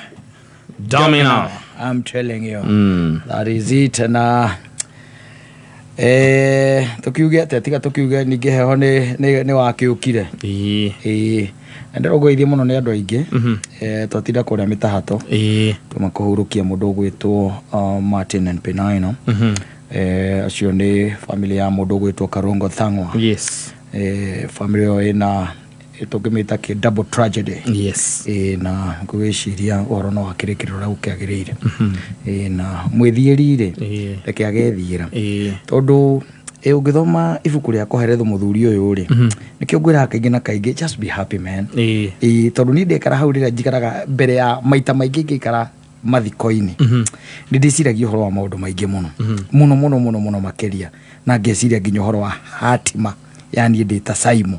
Domino. I'm telling you. That is it. Na tukiuge atĩa, tiga tukiuge ningĩ heho nĩ wakĩũkire. Na ndĩrũngũithie mũno nĩ andũ aingĩ. Twatinda kũrĩa mĩtahato. Tuma kũhurũkia mũndũ ũgwĩtwo, Martin and Penina. Acio nĩ family ya mũndũ ũgwĩtwo Karungo Thang'wa. Family ĩyo ĩna, tũngĩmĩta kĩ double tragedy. Na ngwĩciria ũhoro no wakĩrĩkĩrĩra ũrĩa gũkĩagĩrĩire. Na mwĩthiĩri rĩ, reke agethiĩra. Tondũ, ũngĩthoma ibuku rĩa Kohelethu mũthuri ũyũ rĩ, nĩkĩo ngwĩraga kaingĩ na kaingĩ, just be happy man. Tondũ niĩ ndekara hau rĩrĩa njikaraga mbere ya maita maingĩ ngĩikara mathiko-inĩ. Nĩ ndĩciragia ũhoro wa maũndũ maingĩ mũno. Mũno, mũno, mũno, mũno makĩria. Na ngeciria nginya ũhoro wa hatima ya niĩ ndĩ ta Saimo.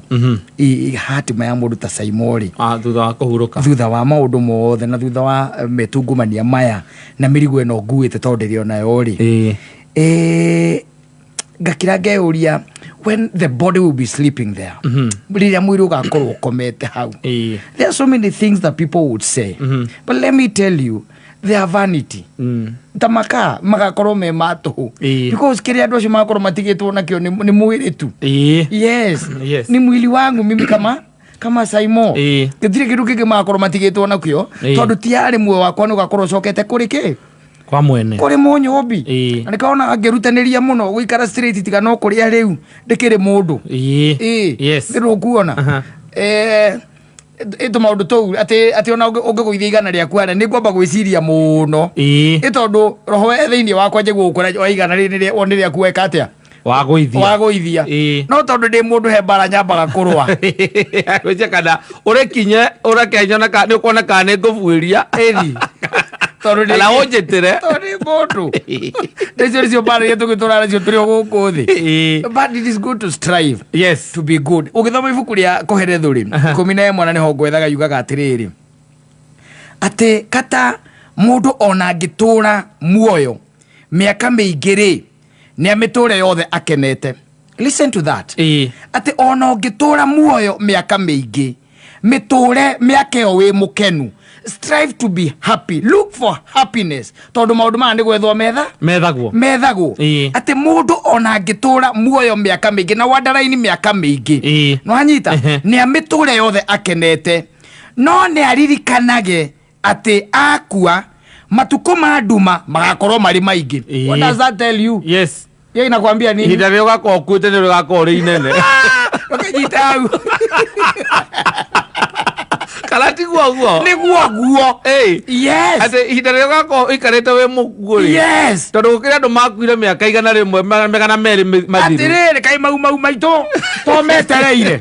Hatima ya mũndũ ta Saimo rĩ. Thutha wa kũhurũka. Thutha wa maũndũ mothe na thutha wa mĩtungumania maya na mĩrigo ĩno nguĩte tondũ ndĩrĩ onayo rĩ. Ngakira ngeyũria, when the body will be sleeping there, rĩrĩa mwĩrĩ ũgakorwo ũkomete hau. There are so many things that people would say. But let me tell you, they are vanity. Ta makaa magakorwo me ma tũhũ. Because kĩrĩa andũ acio magakorwo matigĩtwo nakĩo nĩ mwĩrĩ tu. Yes. Yes. Ni mwili wangu mimi kama Kama Saimo. Gĩtirĩ kĩndũ kĩngĩ magakorwo matigĩtwo nakĩo, tondũ tiarĩ muoyo wakwa nĩ ũgakorwo ũcokete kũrĩ kĩ? Kwa mwene. Kũrĩ mũnyũmbi. Na nĩkĩo ngĩrutanĩria mũno gũikara straight, tiga no kũrĩa rĩu ndĩkĩrĩ mũndũ. Yes. Nĩ rũkuona. Ĩ tũmaũndũ tũu atĩ ona ũngĩgũithia 100 rĩaku harĩa, nĩ ngwamba gwĩciria mũno. Ĩ tondũ roho e thĩinĩ wakwa njiguo gũkwĩra o 100 rĩrĩ nĩ rĩaku, weka atĩa? Wagũithia. Wagũithia. No tondũ ndĩ mũndũ, he mbara nyambaga kũrũa. Gwĩcia kana ũrĩkinye ũreke nyone nĩ ũkuona kana nĩ ngũbuĩria. Ĩni tondũ kana ũnjĩtĩre. Tondũ ndĩ mũndũ, icio nĩcio mbara iria tũgĩtũra nacio tũrĩ o gũkũ thĩ. But it is good to strive to be good. Ũgĩthoma ibuku rĩa Koherethu rĩ, 11 na nĩho ngwethaga, yugaga atĩrĩrĩ, atĩ kata mũndũ ona angĩtũra muoyo mĩaka mĩingĩ rĩ, nĩ amĩtũre yothe akenete. Listen to that. Atĩ ona ũngĩtũra muoyo mĩaka mĩingĩ, mĩtũre mĩaka ĩyo wĩ mũkenu. Strive to be happy, look for happiness, tondũ maũndũ maya nĩ gwethwo metha Methagwo. Methagwo. Atĩ mũndũ ona angĩtũra muoyo mĩaka mĩingĩ na wandaraini mĩaka mĩingĩ, nĩwanyita, nĩ amĩtũre yothe akenete, no nĩ aririkanage atĩ akua matukũ ma nduma magakorwo marĩ maingĩ. What does that tell you? Hiyo inakwambia nini? Ihinda rĩrĩa ũgakorwo ũkuĩte nĩ rĩgakorwo rĩ inene. Ũkĩnyita hau. Kana tiguo guo? Nĩguo guo. Yes. Atĩ ihinda rĩrĩa ũgakorwo ũikarĩte wĩ mũkuũ rĩ, tondũ gũkĩrĩ andũ makuire mĩaka 100, 200 mathiru. Atĩrĩrĩ, kaĩ mau mau maitũ to metereire.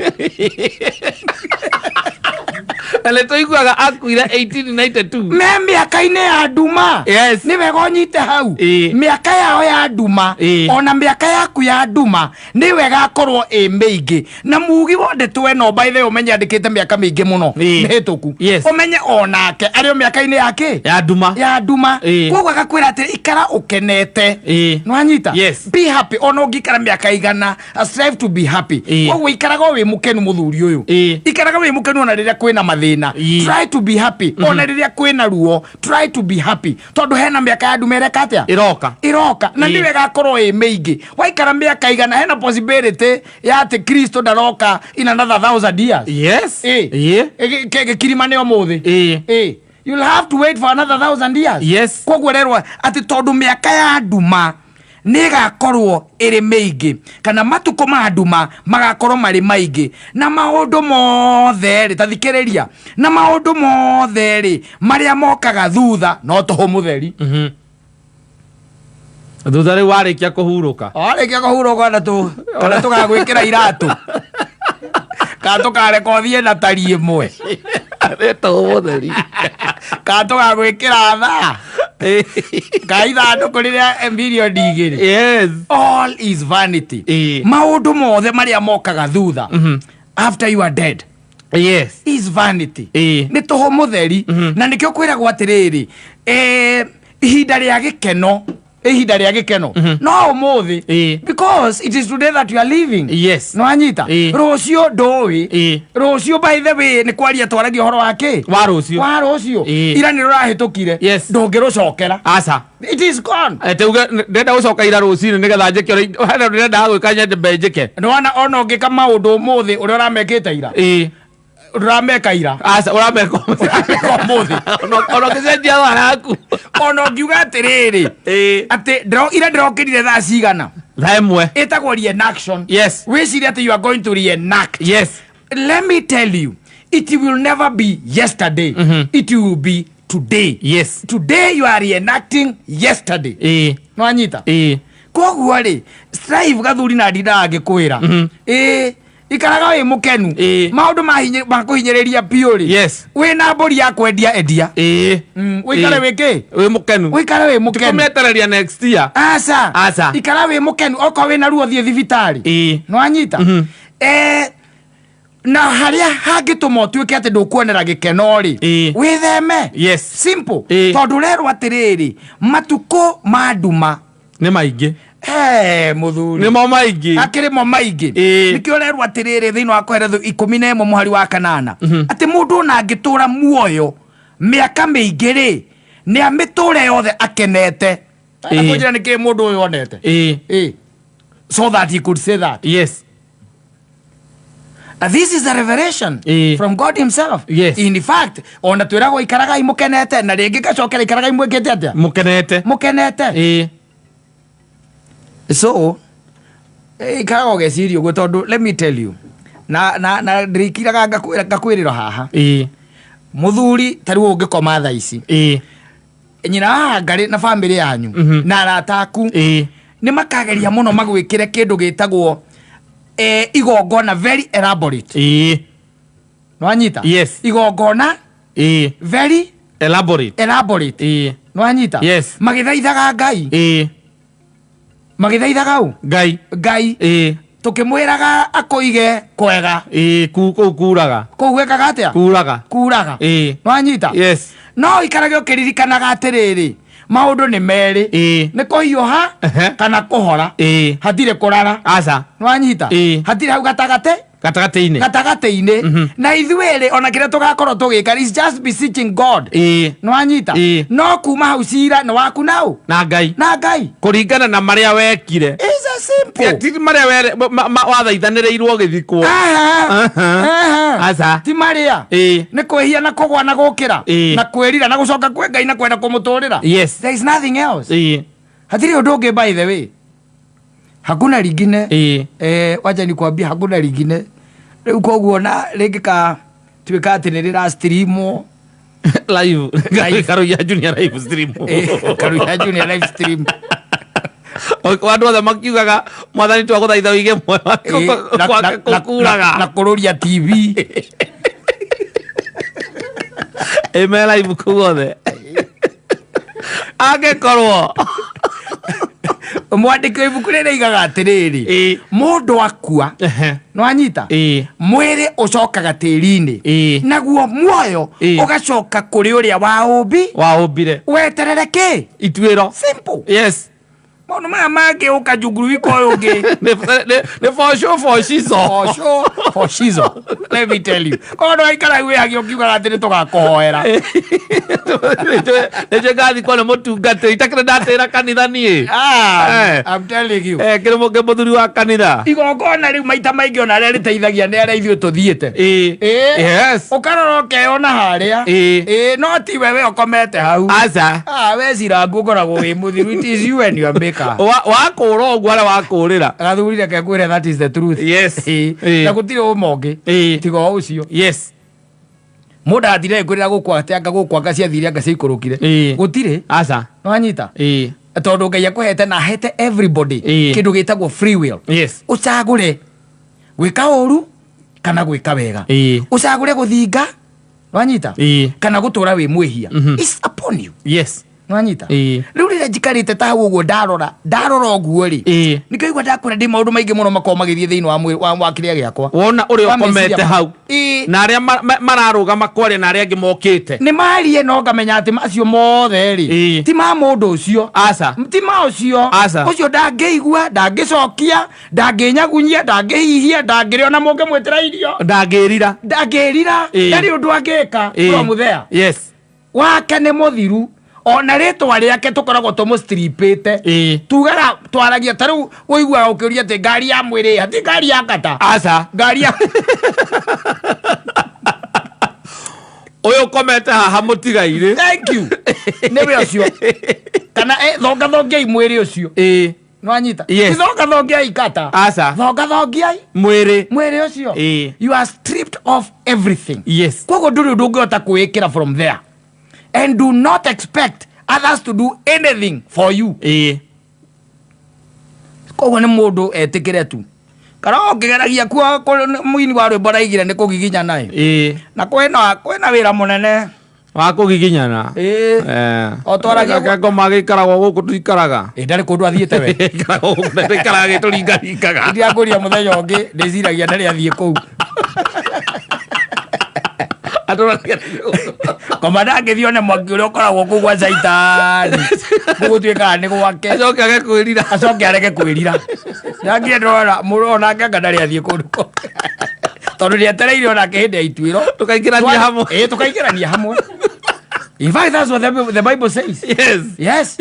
Na nĩ tũiguaga akuire 1892. Me mĩaka-inĩ ya nduma. Nĩ wega ũnyite hau. Mĩaka yao ya nduma, ona mĩaka yaku ya nduma, nĩ wega akorwo ĩ mĩingĩ. Na mugi wa ndeto ĩno, by the way, ũmenye andĩkĩte mĩaka mĩingĩ mũno mĩhĩtũku. Ũmenye onake arĩ o mĩaka-inĩ ya kĩ? Ya nduma. Ya nduma. Koguo agakwĩra atĩ ikara ũkenete. Nĩwanyita? Yes. Be happy. Ona ũngĩikara mĩaka 100, strive to be happy. Koguo ikaraga wĩ mũkenu, mũthuri ũyũ. Ikaraga wĩ mũkenu ona rĩrĩa kwĩna mathĩna. Try to be happy ona rĩrĩa kwĩna ruo. Try to be happy, tondũ hena mĩaka ya nduma ĩreka atĩa? Ĩroka. Ĩroka, na nĩ wega akorwo ĩ mĩingĩ. Waikara mĩaka 100, hena possibility ya atĩ Kristo ndaroka in another 1,000 years. Gĩkirima nĩ ũmũthĩ. You'll have to wait for another 1,000 years. Koguo rerwo atĩ tondũ mĩaka ya nduma nĩ ĩgakorwo ĩrĩ mĩingĩ, kana matukũ ma nduma magakorwo marĩ maingĩ, na maũndũ mothe rĩ, ta thikĩrĩria, na maũndũ mothe rĩ marĩa mokaga thutha no tũhũ mũtheri. Thutha rĩu warĩkia kũhurũka. Warĩkia kũhurũka na tũ kana tũgagwĩkĩra iratũ, kana tũkareka ũthiĩ na tari ĩmwe, Nĩ tũhũ mũtheri. Kana tũgagwĩkĩra thaa ka ithandũkũ rĩrĩa 2 milioni. All is vanity. Maũndũ mothe marĩa mokaga thutha after you are dead is vanity. Nĩ tũhũ mũtheri. Na nĩkĩo kwĩragwo atĩrĩrĩ, ihinda rĩa gĩkeno, ihinda rĩa gĩkeno no ũmũthĩ, because it is today that you are living. Nĩwanyita? Rũciũ ndũĩ. Rũciũ, by the way, nĩ kwaria twaragia ũhoro wa kĩ? Wa rũciũ. Wa rũciũ. Ira nĩ rũrahĩtũkire. Ndũngĩrũcokera. Aca. It is gone. Tuge ndenda gũcoka ira rũcinĩ nĩgetha njĩke ũrĩa hena ũndũ ndĩrendaga gwĩka, nyende mbe njĩke. Nĩwona ona ũngĩka maũndũ ũmũthĩ ũrĩa ũramekĩte ira, ndũrameka ira. Aca, ũrameka. Ũrameka ũmũthĩ. Ona ũngĩcenjia thaa yaku. Ona ũngiuga atĩrĩrĩ, atĩ ira ndĩrokĩrire thaa cigana? Thaa 1. Ĩtagwo reenaction. Wĩcirie atĩ you are going to reenact. Let me tell you, it will never be yesterday. It will be today. Today you are reenacting yesterday. Nĩwanyita? Koguo rĩ, strive, gathuri, na ndindaga ngĩkwĩra, ĩ ikaraga wĩ mũkenu. Maũndũ makũhinyĩrĩria biũ rĩ, wĩna mbũri ya kwendia, endia. Ũikare wĩ kĩ? Wĩ mũkenu. Ũikare wĩ mũkenu. Tikũmĩetereria next year. Aca. Aca. Ikara wĩ mũkenu. Okorwo wĩna ruo, thiĩ thibitarĩ. Nĩwanyita? Na harĩa hangĩtũma ũtuĩke atĩ ndũkuonera gĩkeno rĩ, wĩtheme. Simple. Tondũ rerwo atĩrĩrĩ, matukũ ma nduma Nĩ maingĩ. Mũthuri, Nĩmo maingĩ. Akĩrĩ mo maingĩ. Nĩkĩo rerwo atĩrĩrĩ thĩinĩ wa Koherethu 11 mũhari wa 8, atĩ mũndũ ona angĩtũra muoyo mĩaka mĩingĩ rĩ, nĩ amĩtũre yothe akenete. Kũnjĩra nĩkĩ mũndũ ũyũ onete? So that he could say that. This is a revelation from God himself. In fact, ona twĩragwo ikaragai mũkenete, na rĩngĩ gacokera ikaragai mwĩkĩte atĩa? Mũkenete. Mũkenete. So ikaraga ũgeciria ũguo, tondũ let me tell you, na ndĩrĩkiraga ngakwĩrĩra haha, mũthuri ta rĩu ũngĩkoma thaa ici, nyina wa ngarĩ na bamĩrĩ yanyu na arata aku nĩ makageria mũno magwĩkĩre kĩndũ gĩtagwo igongona very elaborate. Nwanyita? Yes. Igongona very elaborate. Elaborate. Nwanyita? Yes. Magĩthaithaga Ngai. Magĩthaithaga ũ? Ngai. Ngai. Tũkĩmwĩraga akũige kwega. Kũu kuraga. Kũu gwĩkaga atĩa? Kuraga. Kuraga. Nwanyita? Yes. No ikarage ũkĩririkanaga atĩrĩrĩ, maũndũ nĩ merĩ, nĩ kũhiũha kana kũhora. Hatirĩ kũrara. Aca. Nwanyita? Hatirĩ hau gatagatĩ. Gatagatĩ-inĩ. Gatagatĩ-inĩ. Na ithuĩ ona kĩrĩa tũgakorwo tũgĩka is just beseeching God. Nwanyita? No kuma hau cira nĩ waku nau na Ngai. Na Ngai. Kũringana na marĩa wekire. It's a simple. Ti marĩa wathaithanĩrĩirwo ũgĩthikwo. Aha. Aha. Aha. Aca. Ti marĩa nĩ kwĩhia na kũgwa na gũkĩra na kwĩrira na gũcoka kwĩ Ngai na kwenda kũmũtũrĩra. There is nothing else. Hatirĩ ũndũ ũngĩ, by the way, hakuna lingine. Wacha nikwambia, hakuna lingine. Rĩu koguo na rĩngĩ ka tuĩka atĩ nĩ rĩra streamwo live. Live. Karuia Junior live stream. Karuia Junior live stream. Andũ othe makiugaga, "Mwathani, twagũthaitha wĩige muoyo wake kwake kũkuraga." Na kũrũria TV. Ĩ me live kũu othe angĩkorwo Mwandĩki wa ibuku rĩrĩ aigaga atĩrĩrĩ, mũndũ akua, nĩwanyita, mwĩrĩ ũcokaga tĩri-inĩ, naguo muoyo ũgacoka kũrĩ ũrĩa waũmbi waũmbire. Weterere kĩ? Ituĩro. Simple. Maũndũ maya mangĩ ũkanjunguru wika ũyũ ũngĩ. Nĩ for sure, for shizo. For sure, for shizo, let me tell you, korwo ndũraikara wĩhagia ũkiugaga atĩ nĩ tũgakũhoera. Nĩnjũĩ ngathikwo nĩ mũtungatĩri itakĩrĩ ndatĩra kanitha niĩ. Ah, I'm telling you. Kĩrĩ mũngĩ mũthuri wa kanitha. Igongona rĩu maita maingĩ ona arĩa rĩteithagia nĩ arĩa ithuĩ tũthiĩte. Ũkarora ũkeyona harĩa. Ĩĩ, no ti we ũkomete hau. Aca. Ah, we cirangu ũkoragwo wĩ mũthiru. It is you and your maker. Wakũra ũguo arĩa wakũrĩra. Gathuri, reke ngwĩre, that is the truth. Na gũtirĩ ũma ũngĩ tiga o ũcio. Mũndũ athire ngwĩrĩra gũkũ atĩ anga gũkũ anga ciathire anga ciaikũrũkire. Gũtirĩ. Aca. Nĩwanyita? Tondũ Ngai akũhete na ahete everybody kĩndũ gĩtagwo free will. Ũcagũre gwĩka ũru kana gwĩka wega. Ũcagũre gũthinga, wanyita, kana gũtũra wĩ mwĩhia. It's upon you. Nwanyita? Rĩu rĩrĩa njikarĩte ta hau ũguo, ndarora ũguo rĩ, nĩkĩo igua ndakwĩra ndĩ maũndũ maingĩ mũno makoragwo magĩthiĩ thĩinĩ wa mwĩrĩ wa kĩrĩa gĩakwa. Wona ũrĩa Wa meciria ũkomete hau na arĩa mararũgama kwaria na arĩa angĩ mokĩte. Nĩ marie, no ngamenya atĩ macio mothe rĩ, ti ma mũndũ ũcio. Aca. Ti ma ũcio. Aca. Ũcio ndangĩigua, ndangĩcokia, ndangĩnyagunyia, ndangĩhihia, ndangĩrĩa ona mũngĩmwĩtĩra irio. Ndangĩrira. Ndangĩrira. Ndarĩ ũndũ angĩka. From there wake nĩ mũthiru, ona rĩtwa rĩake tũkoragwo tũmũstripĩte. Tugaga twaragia ta rĩu ũiguaga ũkĩũria atĩ ngari ya mwĩrĩ, hati ngari ya kata. Aca. Ngari ya Ũyũ ũkomete haha mũtigairĩ. Thank you, nĩwe ũcio kana thongathongiai mwĩrĩ ũcio. Nwanyita? Yes. Ti thongathongiai kata. Aca. Thongathongiai mwĩrĩ. Mwĩrĩ ũcio. You are stripped of everything. Koguo ndũrĩ ũndũ ũngĩhota kwĩĩkĩra from there, and do not expect others to do anything for you. Koguo nĩ mũndũ etĩkĩre tu kana ũngĩgeragia kuo mũini wa rwĩmbo araigire nĩ kũgiginyana ĩ. Na kwĩna wĩra mũnene. Wa kũgiginyana. O twaragia Ngoma gĩikaragwo gũkũ tuikaraga. Ĩ, ndarĩ kũndũ athiĩte we. Gĩikaragwo gũkũ, gĩikaraga gĩtũringaringaga. Ndiakũria mũthenya ũngĩ, ndĩciragia ndarĩ athiĩ kũu. Koma ndangĩthiĩ one mwaki ũrĩa ũkoragwo kũu gwa caitani, gũgũtuĩkaga nĩ gwake. Acoke age kwĩrira. Acoke arege kwĩrira. Ndangire ndĩrona mũndũ onake anga ndarĩ athiĩ kũndũ kũu, tondũ nĩetereire onake hĩndĩ ya ituĩro. Tũkaingĩrania hamwe. Ĩ, tũkaingĩrania hamwe. In fact, that's what the Bible says. Yes.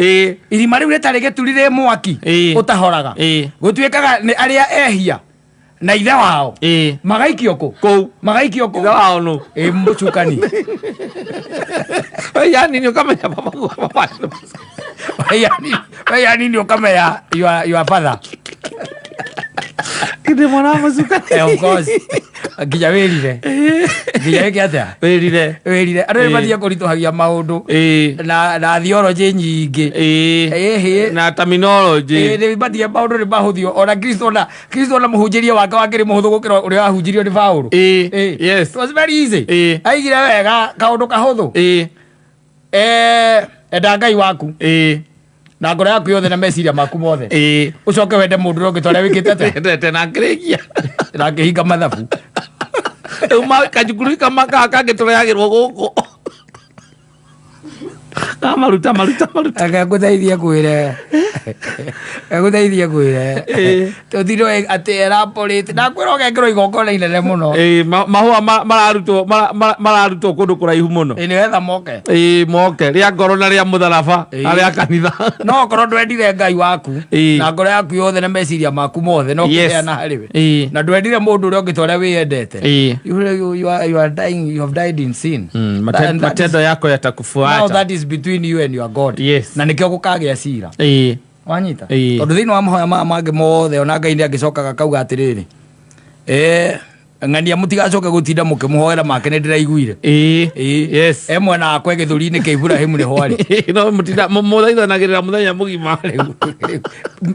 Irima rĩu rĩtarĩ gĩturi rĩ mwaki ũtahoraga. Gũtuĩkaga nĩ arĩa ehia. Na ithe wao magaikio kũ? Kũu. Magaikio kũ? Ithe wao nũ? Ĩ mũcukani. We yani nĩ ũkamenya baba baba. We yani nĩ ũkamenya your father. Ndĩ mwana wa mũcukani. Eh, of course, nginya wĩrire, nginya wĩke atĩa? Wĩrire. Wĩrire. Andũ nĩ mathiĩ kũritũhagia maũndũ na theology nyingĩ. Ĩhĩ. Na terminology. Nĩ matige, maũndũ nĩ mahũthio. Ona Kristo, ona Kristo, ona mũhunjĩrie wake wakĩrĩ mũhũthũ gũkĩra ũrĩa wahunjirio nĩ Paũlũ. It was very easy. Aigire wega kaũndũ kahũthũ. Enda Ngai waku na ngoro yaku yothe na meciria maku mothe, ũcoke wende mũndũ ũrĩa ũngĩ ta ũrĩa wĩkĩte atĩa? Endete na ngĩrĩkia. Na ngĩhinga mathabu. Rĩu kacukuru kama gaka kangĩ tũrehagĩrwo gũkũ ka maruta maruta maruta. Reke ngũteithie ngwĩre, ngũteithie ngwĩre, tũtirĩ atĩ elaborate ndakwĩra ũgekĩrwo igongona inene mũno. Mahũa mararutwo mararutwo kũndũ kũraihu mũno. Nĩgetha moke. Moke rĩa ngoro na rĩa mũtharaba na rĩa kanitha. No okorwo ndwendire Ngai waku na ngoro yaku yothe na meciria maku mothe no kĩheana harĩ we, na ndwendire mũndũ ũrĩa ũngĩ ta ũrĩa wĩyendete, you are dying, you have died in sin. And that Matendo yako now yatakufuata. That is between you and your God. Na nĩkĩo gũkagĩa cira. Wanyita? Tondũ thĩinĩ wa mahoya maya mangĩ mothe, ona Ngai nĩ angĩcokaga akauga atĩrĩrĩ, ng'ania mũtigacoke gũtinda mũkĩmũhoera make, nĩ ndĩraiguire. E mwena wakwa gĩthũri-inĩ kĩa Iburahĩmu nĩho arĩ. No mũtinda mũthaithanagĩrĩra mũthenya mũgima.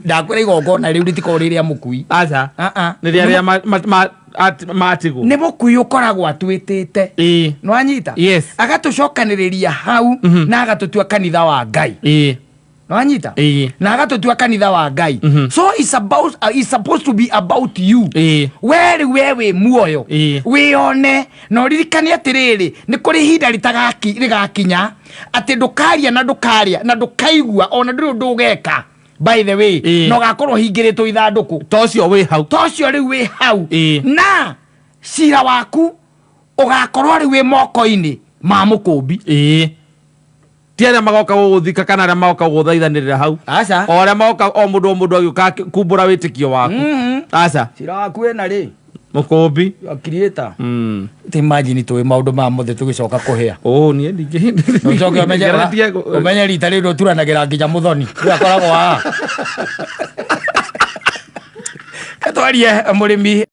Ndakwĩra igongona rĩu rĩtikorwo rĩ rĩa mũkui. Aca. Ah, ah. Nĩ rĩa arĩa matigwo. Nĩ mũkui ũkoragwo atwĩtĩte. Nĩwanyita? Yes. Agatũcokanĩrĩria hau na agatũtua kanitha wa Ngai. Nĩwanyita? Na agatũtua kanitha wa Ngai. So it's supposed to be about you. We rĩu, we wĩ muoyo, wĩone na ũririkane atĩrĩrĩ, nĩ kũrĩ ihinda rĩgakinya atĩ ndũkaria na ndũkarĩa na ndũkaigua, ona ndũrĩ ũndũ ũgeka, by the way, na ũgakorwo hingĩrĩtwo ithandũkũ. Ta ũcio wĩ hau. Ta ũcio rĩu wĩ hau. Na cira waku ũgakorwo rĩu wĩ moko-inĩ ma mũkũmbi. Ti arĩa magoka gũgũthika kana arĩa magoka gũgũthaithanĩrĩra hau. Aca. O arĩa magoka, o mũndũ o mũndũ agĩũka kumbũra wĩtĩkio waku. Aca. Cira waku wĩna rĩ? Mũkũmbi. Your creator. Imagine tũĩ maũndũ maya mothe tũgĩcoka kũhĩa. Ũ niĩ ndingĩ. Ũcoke ũmenye Ngeretie ũmenye rita rĩu ndũturanagĩra nginya mũthoni rĩu akoragwo haha. Twarie mũrĩmi.